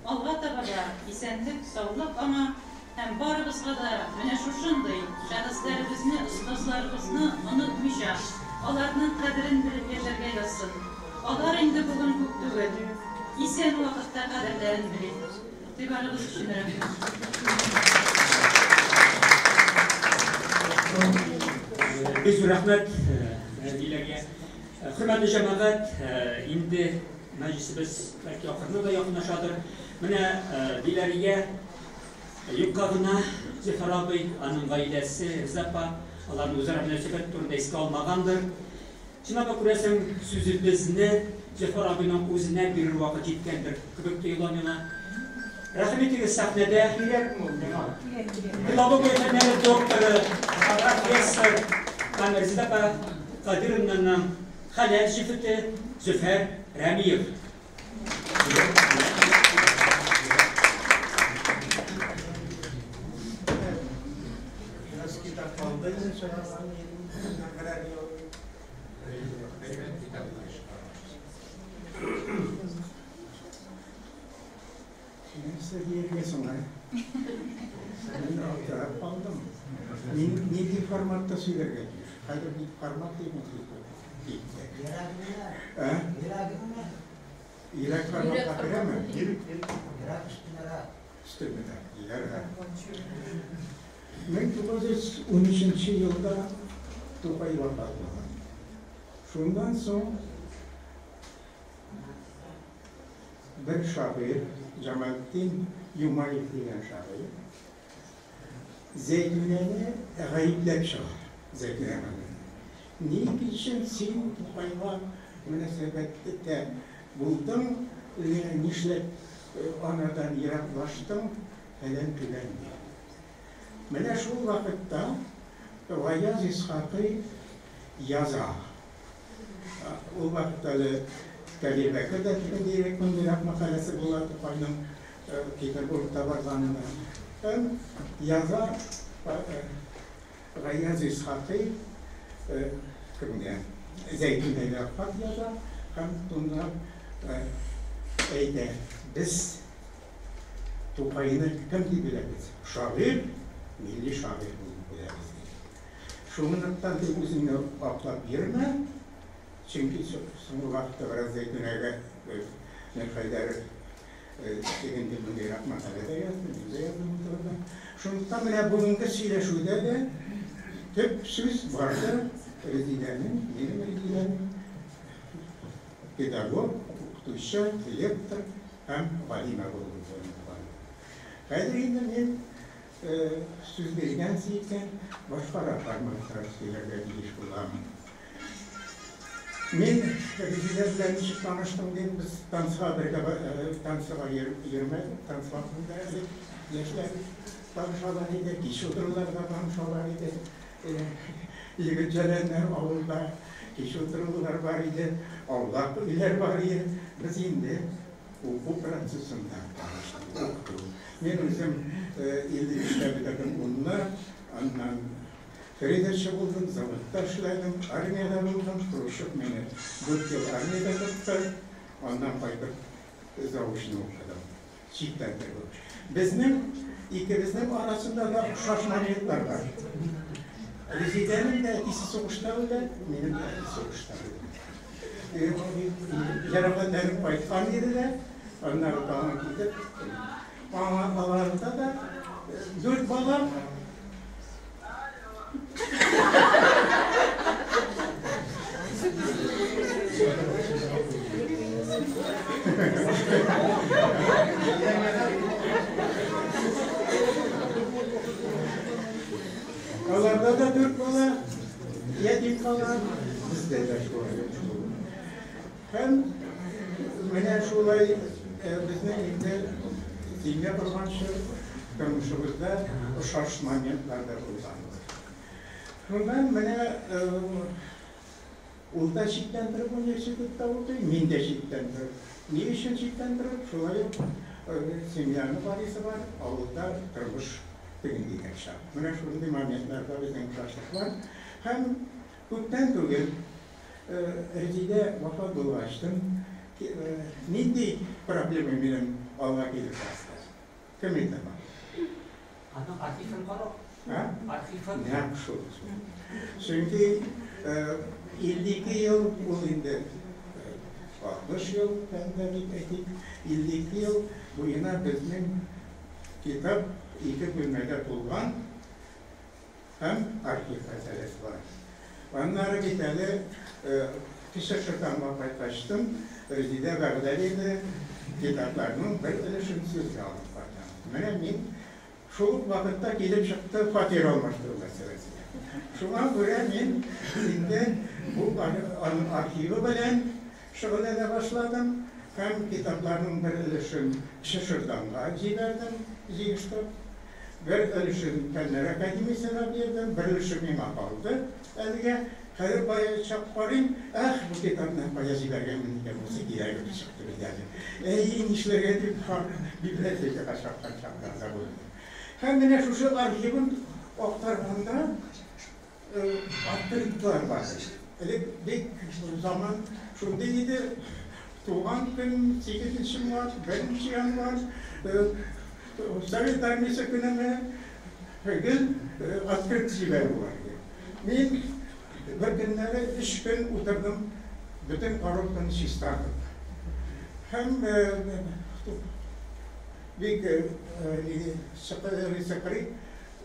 Алга таба да исәнлек, саулык аңа һәм барыбызга да менә шушындый шәхесләребезне, остазларыбызны онытмыйча, аларның кадерен белеп яшәргә язсын. Алар инде бүген күп түгел. Исән вакытта кадерләрен белик. Игътибарыгыз өчен рәхмәт. Бик зур рәхмәт Диләргә. Хөрмәтле җәмәгать, инде мәҗлесебез бәлки ахырына да якынлашадыр. Менә Диләргә юкка гына Зөфәр абый, аның гаиләсе, Реза апа, аларның үзара мөнәсәбәт турында искә алмагандыр. Чынлап та, күрәсең, сүзебезне Зөфәр абыйның үзенә бирер вакыт җиткәндер кебек тоела миңа. Рәхим итегез, сәхнәдә Кирәкме ул миңа? Филология фәннәре докторы, профессор һәм Резеда апа Кадировнаның хәләл җефете Зөфәр Рәмиев. Бераз китап калды инде чыгарган идем, берәр ел. Әйбәт китаплар чыгара. Нәрсә дияргә соң, ә? Мин аптырап калдым. Мин нинди форматта сөйләргә тиеш? Хәзер бит формат дигән сүз китте. Ә? Йөрәк форматка керәме? Йөрәк өстенәрәк. Өстенәрәк. Ярар. 1913 елда Тукай вафат була. Шуннан соң бер шагыйрь, Җамалетдин Юмаев дигән шагыйрь, Зәйтүнәне гаепләп чыга. Зәйтүнә ханымны. Ни өчен син Тукайга мөнәсәбәттә булдың, нишләп анардан ераклаштың, фәлән-төгән дип. Менә шул вакытта Гаяз Исхакый яза. Ул вакытта әле Кәбир Бәкер дә тегендирәк, мондыйрак мәкаләсе була Тукайның Петербургта барганына. Һәм яза Гаяз Исхакый кемгә? Зәйтүнәгә хат яза һәм шунда әйтә, без Тукайны кем дип беләбез? Шагыйрь, милли шагыйрь булып беләбез, ди. Шунлыктан син үзеңне аклап йөрмә, чөнки соңгы вакытта бераз Зәйтүнәгә Мирхәйдәров тегенди мондыйрак мәкалә дә язды, мин дә яздым ул турыда. Шунлыктан менә бүгенге сөйләшүдә дә төп сүз барды Резидәнең, минем Резидәнең педагог, укытучы, лектор һәм галимә булуы турында барды. Хәзер инде мин сүз биргәнсез икән, башкарак форматта сөйләргә тиеш булам. Мин Резидә белән ничек таныштым дип, без танцыга бергә танцыга йөрмәдек, танц вакытында элек яшьләр танышалар иде, кич утыруларда танышалар иде. Егет-җәләннәр авылда кич утырулар бар иде, аулак өйләр бар иде. Без инде уку процессында таныштык, укыту. Мин үзем 55-тә бетердем унны, аннан трейдерчы булдым, заводта эшләдем, армиядә булдым. Хрущев мине 4 ел армиядә тотты, аннан кайтып заочно укыдым. Читтән торып. Безнең икебезнең арасында да охшаш моментлар бар. Резидәнең дә әтисе сугышта үлә, минем дә әти сугышта үлә. Җәрәхәтләнеп кайткан иде дә, аннары тагын китеп, аңа аларда да дүрт бала. Аларда да дүрт бала ятим кала, бездә дә шулай. Һәм менә шулай безнең инде семья корганчы тормышыбызда охшаш моментлар да булган. Шуннан менә ул да читтән торып университетта укый, мин дә читтән торып. Ни өчен читтән торып? Шулай ук семьяны карыйсы бар, авылда тормыш тегендигән чак. Менә шундый моментларда безнең охшашлык бар. Һәм күптән түгел Резидә вафат булгачтын нинди проблема минем алга килеп басты? Кем әйтә ала? Аның архивын карау. Архивын. Нәкъ шул. Чөнки 52 ел ул инде 60 ел фәндә дип әйтик, 52 ел буена безнең китап ике бүлмәдә тулган һәм архив мәсьәләсе бар. Аннары бит әле Кече Шырданга кайткачтын Резидә вәгъдәли иде, китапларның бер өлешен сүзгә алып кайтам. Менә мин шул ук вакытта килеп чыкты фатир алмаштыру мәсьәләсе. Шуңа күрә мин инде бу аның архивы белән шөгыльләнә башладым һәм китапларның бер өлешен Кече Шырданга җибәрдем, җыештырып. Бер өлешен Фәннәр академиясенә бирдем, бер өлеше миңа калды әлегә. Хәзер кая чак карыйм, эх, бу китапны кая җибәргәнмен икән, бусы кирәк чыкты бит әле. Әй, нишләргә дип библиотекага чапкан чаклар да булды. Һәм менә шушы архивын актарганда открыткалар бар. Элек бик заман шундый иде, туган көн 8 март, 1 январь, Совет армиясе көненә гел открытка җибәрү бар иде. Мин бер көннәре 3 көн утырдым, бөтен коробканы чистартып. Һәм бик сыкрый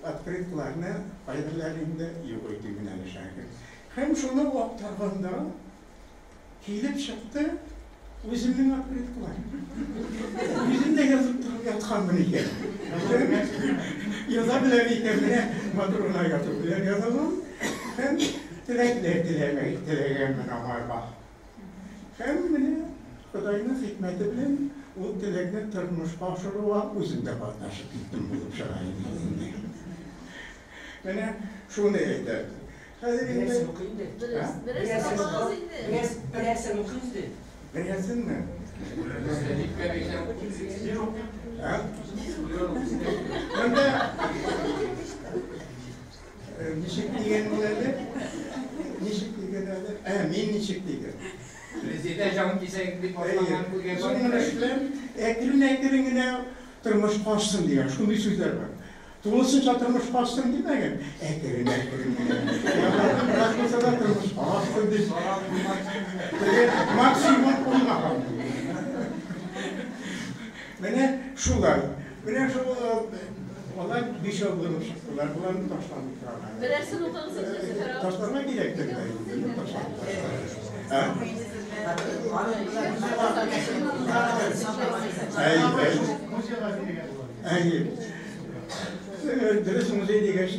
открыткаларны кайберләре инде юк итү менә шәһәр. Һәм шуны актарганда килеп чыкты үземнең открыткалар. Үзем дә язып торып ятканмын икән. Яза беләм икән, менә матур гына язу белән язылган. Һәм теләкләр теләгәнмен аңарга. Һәм менә Ходайның хикмәте белән ул теләкне тормышка ашыруга үзем дә катнашып киттем булып чыга инде. Менә шуны әйтәм. Хәзер инде Берәрсен укый инде. Берәрсен укыгыз инде. Берәрсен укый инде. Берәрсенме? Монда ничек дигән ул әле? Ничек дигән әле? Ә, мин ничек дигән? Резидә җан кисәк дип башлаган күргән Шуның белән әкрен-әкрен генә тормыш кашсын дигән шундый сүзләр бар. Тулысынча тормыш кашсын димәгән, әкрен-әкрен генә. Бераз булса да тормыш кашсын дип. Максимум куймаган. Менә шулай. Менә шул алар бишәү булып чыктылар. Боларны ташламый торалар. Берәрсен укыгыз инде, Зөфәр абый. Ташларга кирәктер дә инде. Ә? Әй, әй. Әй. Дөрес музей дигәч,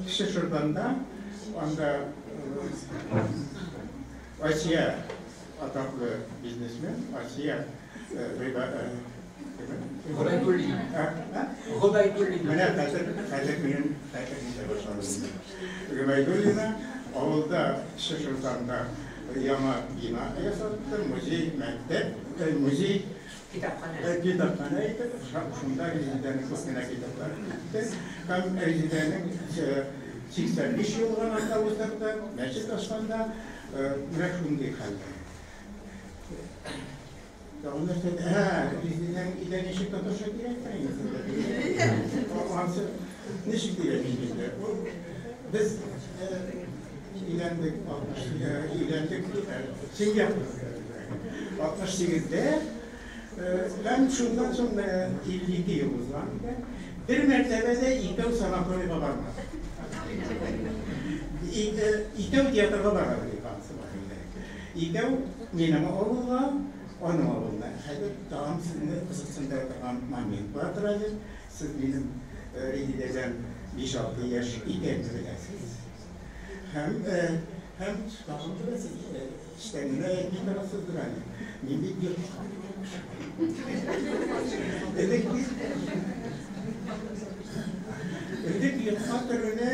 Кече Шырданда, анда Асия атаклы бизнесмен, Асия Гобәйдуллина. Гобәйдуллина. Менә хәзер минем хәтеремдә башланды. Гобәйдуллина авылда Кече Шырданда яңа бина ясатты, музей, мәктәп, музей, Китапханә. Китапханә итеп, шунда Резидәнең күп кенә китаплары китте. Һәм Резидәнең 85 еллыгын анда уздырды, мәчет ачканда, менә шундый хәлдә. Тагын нәрсә? Резидәнең өйдә ничек тотышы кирәктер инде. Ансы ничек дигән инде. Ул без өйләндек, өйләндек, семья 68-дә, һәм шуннан соң 52 ел узган икән. Бер мәртәбә дә икәү санаторийга бармадык. Икәү театрга барабыз, ансы бар инде. Икәү минем авылга, аның авылына. Хәзер тагын сезне кызыксындыра торган момент бардыр әле. Сез минем Резидәдән 5-6 яшь икәнне беләсез. Һәм һәм тагын беләсез, эчтән генә әйтми торасыздыр әле. Мин бит йортка Элек бит Элек йортка керүне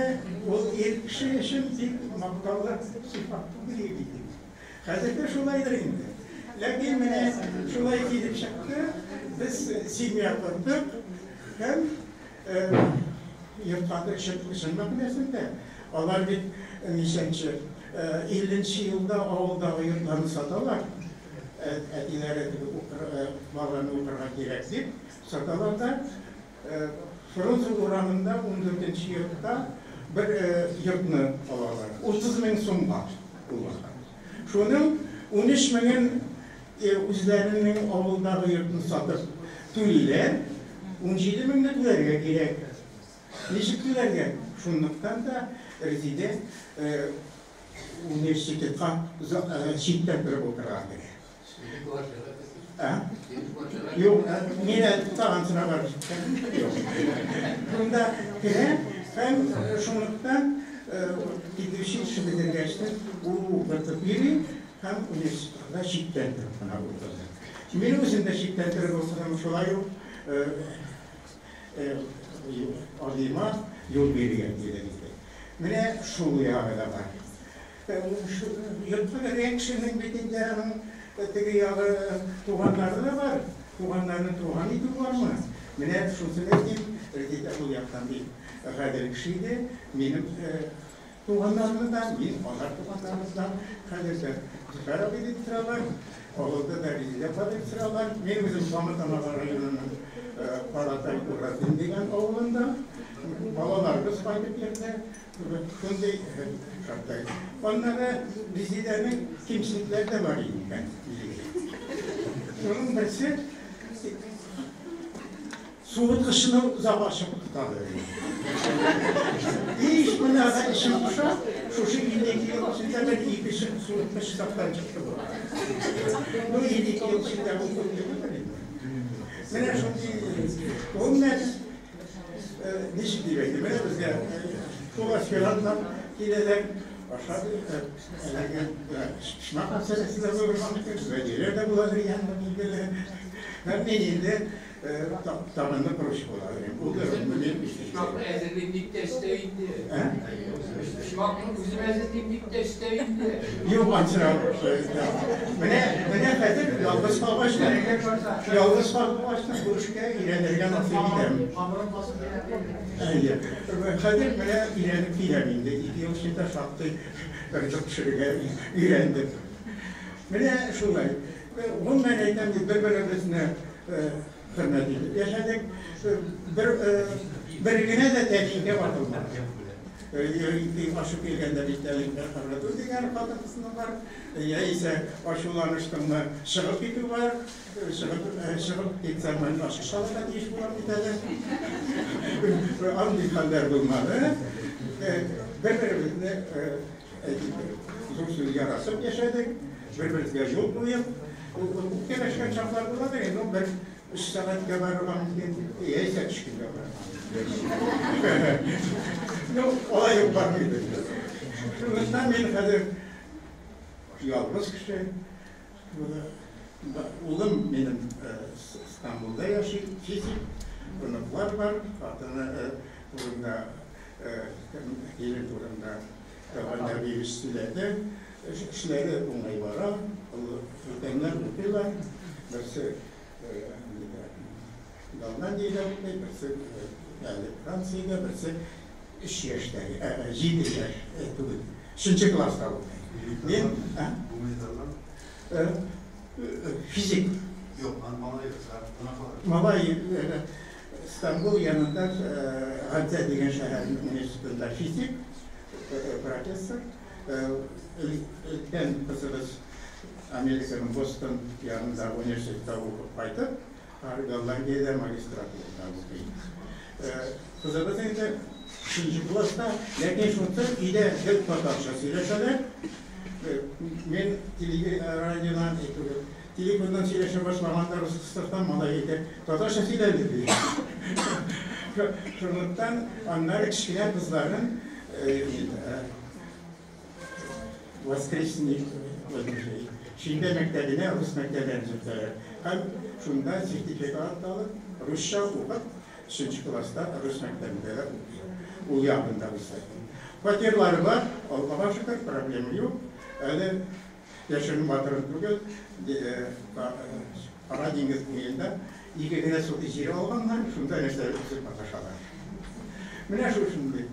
ул ир кеше өчен бик мактаулы сыйфат түгел иде. Хәзер дә шулайдыр инде. Ләкин менә шулай килеп чыкты, без семья кордык һәм йортка чын мәгънәсендә алар бит ничәнче 50 елда авылдагы йортларны саталар. Әтиләре баланы укырга кирәк дип саталар да Фрунзе урамында 14 йортта бер йортны алалар. 30 мең сумга ул вакыт. Шуның 13 меңен үзләренең авылдагы йортны сатып түлиләр, 17 меңне түләргә кирәк. Ничек түләргә? Шунлыктан да Резидә университетка читтән торып укырга керә. Юк, мин әле тагын сорап барып җиткәнем юк. Шунда керә һәм шунлыктан педучилище бетергәч тә ул укытып йөри һәм университетта читтән торып кына укыды. Мин үзем дә читтән торып укыдым, шулай ук абыема юл бирергә кирәк иде. Менә шул ягы да бар. Йортка кергән кешенең бит инде аның теге ягы туганнары да бар. Туганнарны туган итү бармы? Менә шунысын әйтим, Резидә ул яктан бик гадел кеше иде. Минем туганнарымны да, мин алар туганнарымны да хәзер дә Зөфәр абый дип торалар. Авылда да Резидә апа дип торалар. Мин үзем Кама Тамагы районының Каратай Уразин дигән авылында. Балаларыбыз кайтып йөрде. Шундый шартлар. Аннары Резидәнең кимчелекләре дә бар икән, билгеле. Шуның берсе суыткычны озак ачып тотадыр. Иш менә дә эчем поша, шушы 52 ел эчендә бер ике суыткыч сафтан чыкты бу. Ну, 52 ел эчендә бу күп түгелдер инде. Менә шундый гомумән ничек дип әйтим, менә безгә шул аспирантлар киләләр, ашады, әлеге почмак мәсьәләсе дә булырга мөмкин, вәдиләр дә буладыр янында билгеле. Һәм мин инде табынны коручы була идем. Ул да мин Почмакны әзерлим дип тә өстәү инде. Почмакны үзем әзерлим дип тә өстәү инде. Юк, ансырап. Менә, менә хәзер ялгыз калгач, ялгыз калгач бу эшкә өйрәнергә насыйп итәм. Әйе. Хәзер менә өйрәнеп киләм инде. 2 ел эчендә шактый ризык пешерергә өйрәндем. Менә шулай. Гомумән әйтәм бит, бер-беребезне хөрмәт итеп яшәдек. Бер бер генә дә тәлинкә ватылмады. Ачып килгәндә бит тәлинкә ыргыту дигән хатын-кызның бар. Яисә ачуланыштыңмы, чыгып китү бар. Чыгып чыгып китсәң, мин ачык алырга тиеш булам бит әле. Андый хәлләр булмады. Бер-беребезне әйтик, зур сүз ярасып яшәдек, бер-беребезгә юл куеп, үпкәләшкән чаклар буладыр инде, бер 3 сәгатькә барырга мөмкин, яисә 3 көнгә барырга. Ну, алай ук бармый инде. Шунлыктан мин хәзер ялгыз кеше. Улым минем Стамбулда яши, физик, оныклар бар, хатыны турында, килен турында Галләмиевич сөйләде. Эшләре уңай бара, өлкәннәр укыйлар, берсе Голландиядә укый, берсе әле Франциядә, берсе 3 яшьтәге, 7 яшь түгел, 3 класста укый. Мин, Гуманитарлар? Физик. Юк, малай, Малай Стамбул янында Гамзә дигән шәһәрнең университетында физик профессор. Өлкән кызыбыз Американың Бостон янындагы университетта укып кайтып, Голландиядә магистратурада укый. Кызыбыз инде 3 класста, ләкин шунысы өйдә гел татарча сөйләшәләр. Мин радиодан түгел, телефоннан сөйләшә башлаганда рус малай әйтә, татарча сөйләде ди. Шунлыктан аннары кечкенә кызларын воскресный шимбә мәктәбенә, рус мәктәбенә җибәрәләр. Һәм шунда сертификат алып, русча укып, 3 класста рус мәктәбендә дә укый. Ул ягында үсә. Фатирлары бар, Аллага шөкер, проблема юк. Әле яшерен батырын түгел, Кара диңгез буенда ике генә сотый җир алганнар, шунда нәрсә үсеп маташалар. Менә шушындый.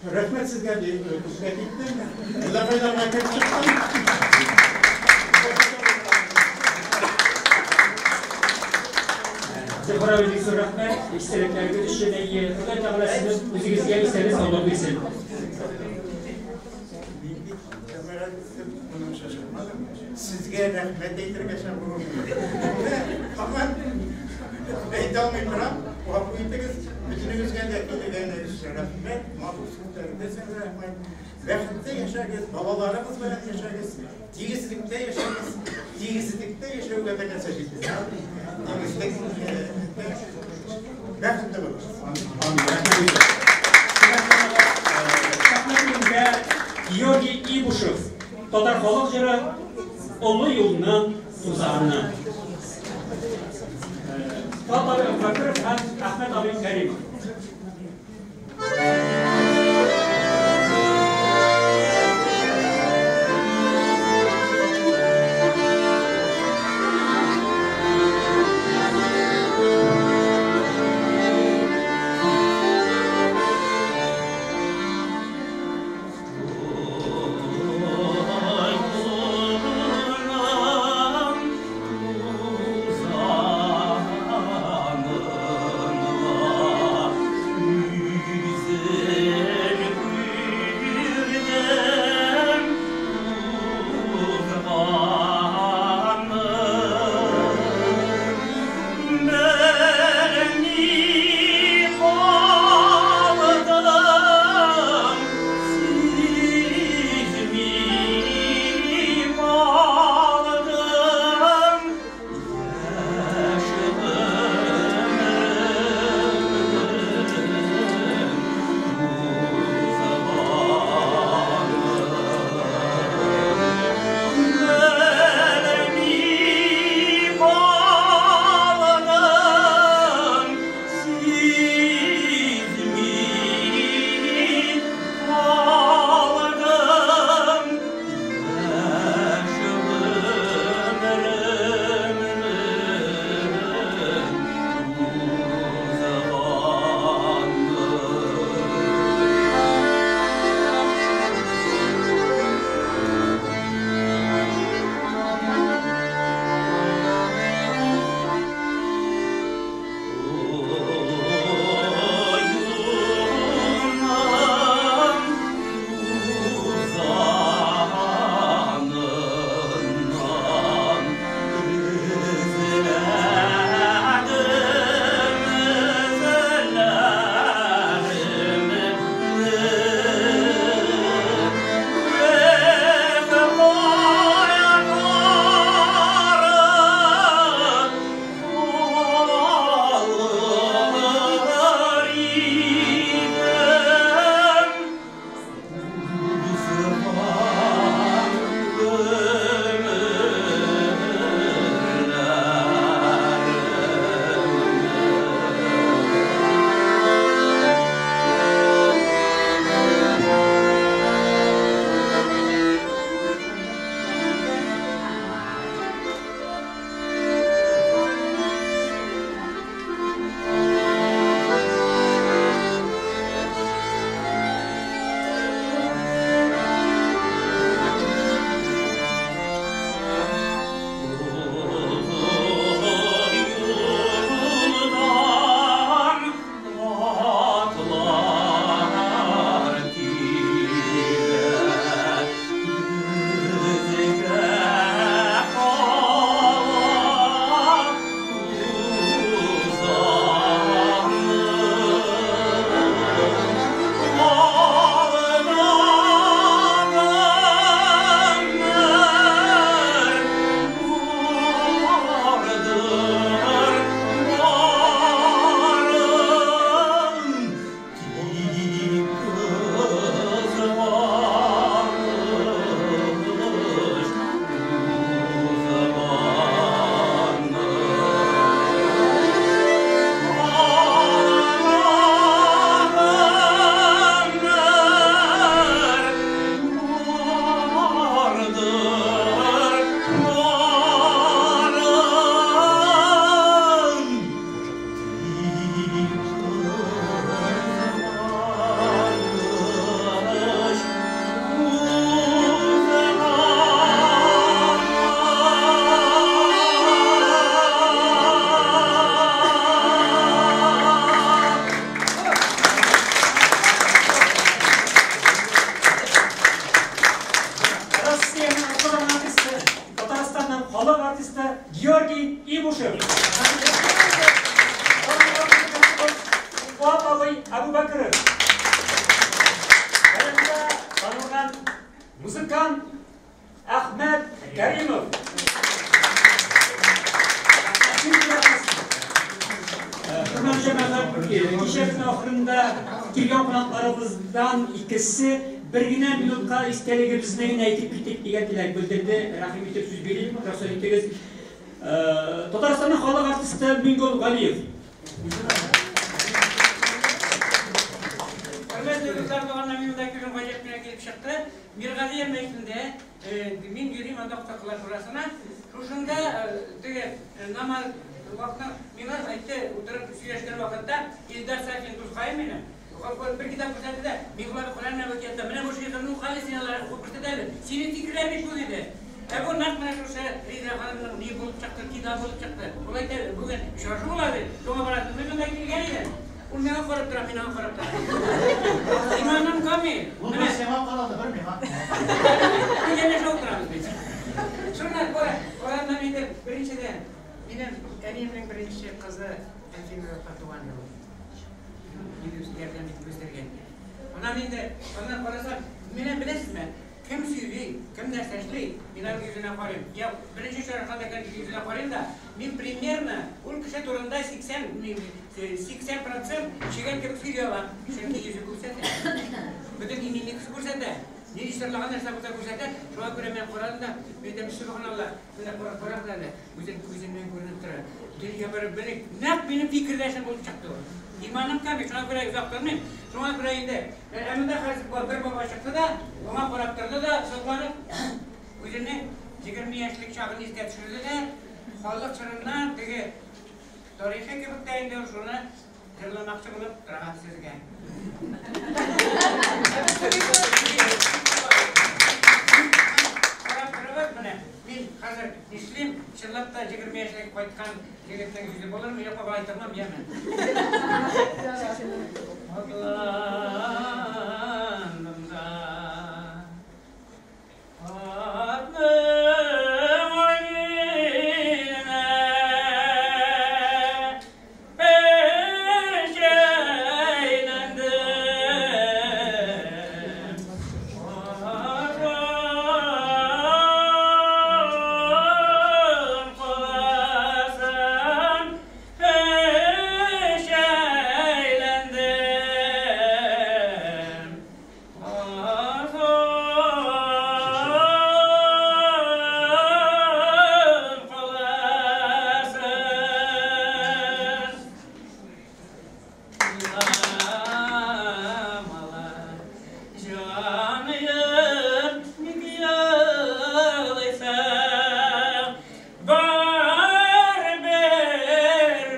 Рәхмәт сезгә, күпкә киттем. Әллә кайларга кереп чыктым. Зөфәр абый, бик зур рәхмәт. Истәлекләрегез өчен, әйе. Ходай Тәгалә сезне үзегезгә исәнлек саулык бирсен. Сезгә рәхмәт әйтергә чакыру. Һаман әйтә алмый торам. Гафу итегез. Бөтенегезгә дә килгәнегез өчен рәхмәт. Матур сүзләрегез өчен рәхмәт. Бәхетле яшәгез, балаларыгыз белән яшәгез, тигезлектә яшәгез. Тигезлектә яшәүгә бер нәрсә җитми. Тигезлек бәхетле булыгыз. Сәхнә түрендә Георгий Ибушев, татар халык җыры Олы юлның тузаны. Фат абый Әбүбәкеров һәм Әхмәт абый Кәримов. Thank you. халык артисты Георгий Ибушев. Фуат абый Әбүбәкеров. Районда танылган музыкант Әхмәт Кәримов. Хөрмәтле җәмәгать, кичәбезнең ахырында килгән кунакларыбыздан икесе бер генә минутка истәлегебезне генә әйтеп китик дигән теләк белдерде. Рәхим итеп сүз бирик, рөхсәт итегез. Татарстанның халык артисты Миңгол Галиев. Хөрмәтле дуслар, туганнар, мин монда килүем гаҗәп кенә килеп чыкты. Миргазия мәчетендә мин йөрим анда Аксакаллар шурасына. Шушында теге намаз вакытында миңа әйтте, утырып сөйләшкән вакытта Илдар Сафин дускаем минем. Бер китап күрсәтте дә, Миңгол абый Коръән әвәкиятта, менә бу шигырьне укы әле син алар укып күрсәт әле. Синең фикерләр бит бу, диде. Ә бу нәкъ менә шушы Резеда ханымның ни булып чыкты, китабы булып чыкты. Ул әйтә, бүген очрашу була ди, шуңа барасың. Мин монда килгән идем. Ул миңа карап тора, мин аңа карап торам. Иманым камил. Ул бер сиңа карады, бер миңа. Без янәшә утырабыз бит. Шуннан караннан инде беренчедән, минем әниемнең беренче кызы Әлфинур апа туган елы. Мине үз ярдәм итеп үстергән. Аннан инде, аннан карасам, менә беләсезме, кем сөйли, кем нәрсә эшли, мин аның йөзенә карыйм. Я беренче очрашканда кеше йөзенә карыйм да, мин примерно ул кеше турында 80 80 процент чегән кебек сөйли алам. Чөнки йөзе күрсәтә. Бөтен мимикасы күрсәтә. Нинди сырлаган нәрсә булса күрсәтә. Шуңа күрә мин карадым да, мин әйтәм, сөбханалла, менә карагыз әле, үзен күзеннән күренеп тора. Дөнья бер бер нәкъ минем фикердәшем булып чыкты ул. Иманым камил, шуңа күрә озак тормыйм. Шуңа күрә инде, ә монда хәзер бер баба чыкты да, аңа карап торды да, сокланып, үзенең 20 яшьлек чагын искә төшерде дә, халык чорыннан теге тарихи кебек тә инде ул шуны җырламакчы булып тора сезгә. Карап торыгыз, менә мин хәзер нишлим, чынлап та 20 яшьлек кайткан егетнең йөзе булырмы, юкмы, болай тормам, яме. Атландым да, атның аена әйләндем. Артым каласың, әйләндем. Артым каласың. Еламалар, җаныем, ник елыйсың? Барыбер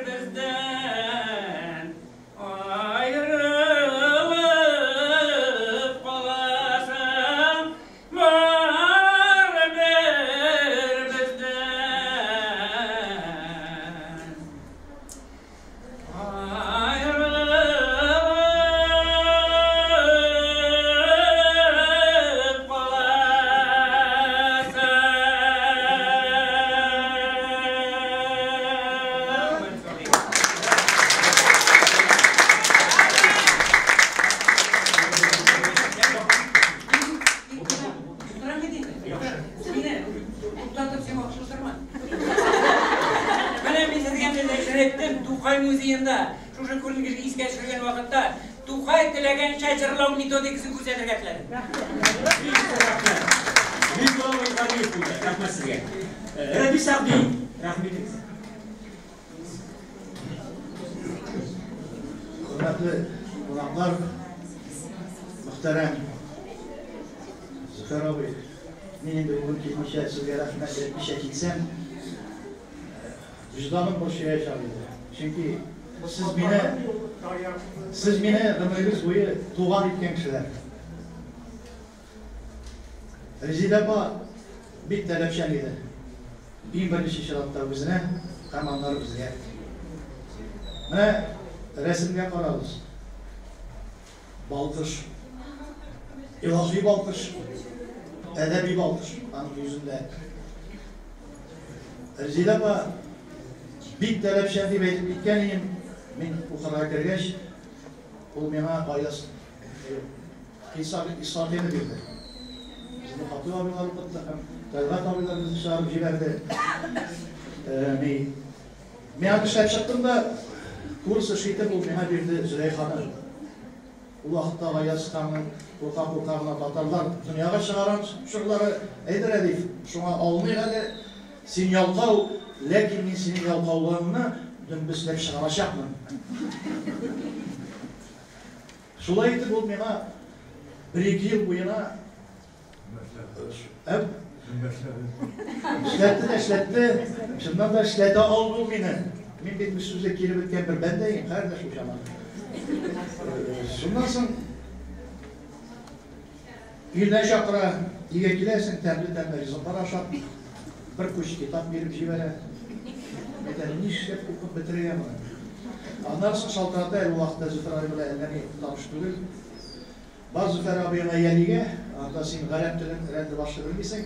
бездән аерылып каласың, барыбер бездән аерылып каласың. Утырам бит инде. Мине туктатып син вакыт утырма. Менә мин сезгә нәрсә әйттем, Тукай музеенда шушы күренешне искә төшергән вакытта Тукай теләгәнчә җырлау методикасын күрсәтергә теләдем. Миңгол Галиев булды. Рәхмәт сезгә. Рәдис Сәгъди, рәхмәт итегез. Хөрмәтле кунаклар, мөхтәрәм Зөфәр абый, мин инде бүген килмичә, сезгә рәхмәт әйтмичә килсәм, вөҗданым борчыячак иде. Чөнки сез мине гомерегез буе туган иткән кешеләр. Резеда апа бик таләпчән иде. Иң беренче чиратта үзенә һәм аннары безгә. Менә рәсемгә карагыз. Балкыш. Илаһи балкыш. Әдәби балкыш аның йөзендә. Резеда апа бик таләпчән дип әйтеп киткән идем. Мин укырга кергәч, ул миңа Гаяз Исхакыйны бирде. Безне Хатыйп абыйлар укытты һәм Тәлгать абыйлар безне чыгарып җибәрде. Мин аны эшләп чыктым да, курс эше итеп ул миңа бирде Зөләйханы. Ул вакытта Гаяз ханның курка-курка гына татарлар дөньяга чыгарган чорлары. Әйдә, Рәдиф, шуңа алыныйк әле. Син ялкау, ләкин мин синең ялкаулыгыңны дөмбәсләп чыгарачакмын. Шулай итеп ул миңа бер-ике ел буена эшләтте дә эшләтте, чыннан да эшләтә алды ул мине. Мин бит үз сүзе кире беткән бер бәндә идем, хәзер дә шул чама. Шуннан соң өенә чакыра, өйгә киләсең, тәмле-тәмле ризыклар ашап, бер күч китап биреп җибәрә. Әйтәм, нишләп укып бетерергә моны? Аннан соң шалтырата, әле ул вакытта Зөфәр абый белән әллә ни таныш түгел. Бар Зөфәр абыеңа Ялигә, анда син гарәп телен рәтле-башлы белмисең,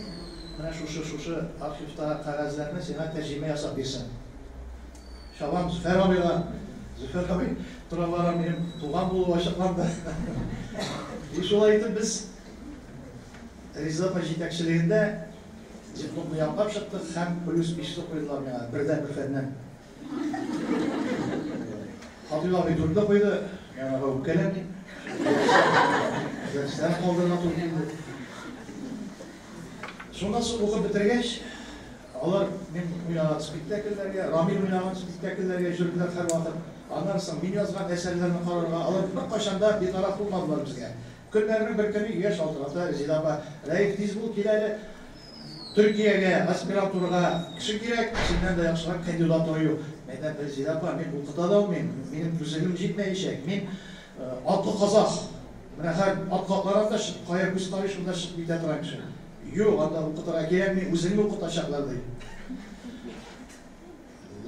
менә шушы-шушы архивтагы кәгазьләрне сиңа тәрҗемә ясап бирсен. Чабам Зөфәр абыйга. Зөфәр абый тора-бара минем туган булуы ачыкланды. И шулай итеп без Резеда апа җитәкчелегендә дипломны яклап чыктык һәм плюс бишле куйдылар миңа, бердәнбер фәннән. Хатыйп абый дүртле куйды, мин анарга үпкәләмим. Дәресләр калдырырга туры килде. Шуннан соң укып бетергәч, алар мин уйнаган спектакльләргә, Рамил уйнаган спектакльләргә йөрделәр һәрвакыт. Аннан соң мин язган әсәрләрне карарга, алар беркайчан да битараф булмадылар безгә. Көннәрнең бер көне өйгә шалтырата Резеда апа, Рәиф, тиз бул, кил әле. Төркиягә аспирантурага кеше кирәк, синнән дә яхшырак кандидатура юк. Мин әйтәм, Резеда апа, мин укыта да алмыйм, минем түземем җитмәячәк. Мин атлы казах. Менә хәзер атка атланам да, чыгып, кая күз карый, шунда чыгып китә торган кеше. Юк, анда укытырга кирәкми, үзеңне укытачаклар, ди.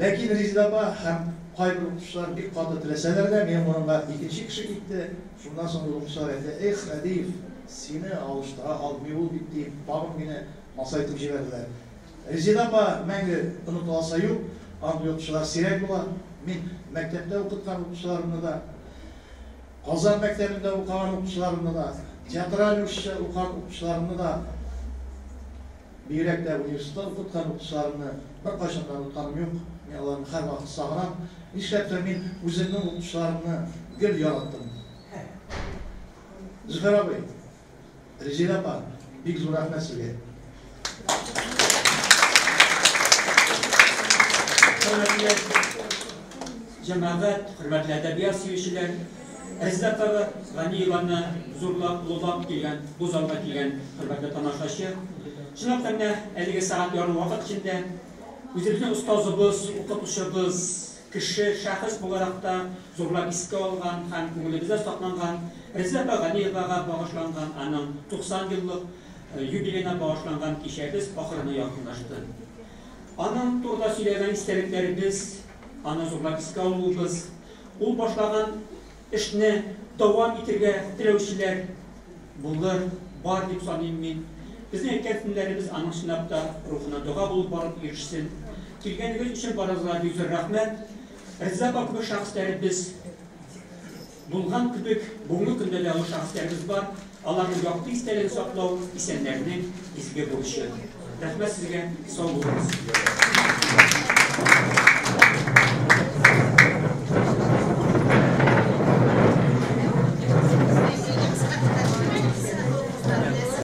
Ләкин Резеда апа һәм кайбер укытучылар бик каты теләсәләр дә, минем урынга икенче кеше китте. Шуннан соң ул укытучылар әйтте, Эх, Рәдиф, сине алыштыра алмый ул бит, дип, тагын мине масайтып җибәрделәр. Резеда апа мәңге онытыласы юк, андый укытучылар сирәк була. Мин мәктәптә укыткан укытучыларымны да, Казан мәктәбендә укыган укытучыларымны да, театраль училище укыган укытучыларымны да, Бигрәк тә университетта укыткан укытучыларымны беркайчан да онытканым юк. Мин аларны һәрвакыт сагынам. Нишләптер мин үземнең укытучыларымны гел яраттым. Зөфәр абый, Резеда апа, бик зур рәхмәт сезгә. Хөрмәтле җәмәгать, хөрмәтле әдәбият сөючеләр, Резеда апа Ганиеваны зурлап, олылап килгән, бу залга килгән хөрмәтле тамашачы. Чынлап та менә әлеге сәгать ярым вакыт эчендә үзебезнең остазыбыз, укытучыбыз, кеше, шәхес буларак та зурлап искә алган һәм күңелебездә сакланган Резеда апа Ганиевага багышланган аның 90 еллык юбилеена багышланган кичәбез ахырына якынлашты. Аның турында сөйләгән истәлекләребез, аны зурлап искә алуыбыз, ул башлаган эшне дәвам итергә теләүчеләр булыр, бар дип саныйм мин. Безнең әйткән сүзләребез аның чынлап та рухына дога булып барып ирешсен. Килгәнегез өчен барыгызга бик зур рәхмәт. Резеда апа кебек шәхесләребез булган кебек, бүгенге көндә дә ул шәхесләребез бар. Аларның якты истәлеген саклау исәннәрнең изге бурычы. Рәхмәт сезгә, сау булыгыз.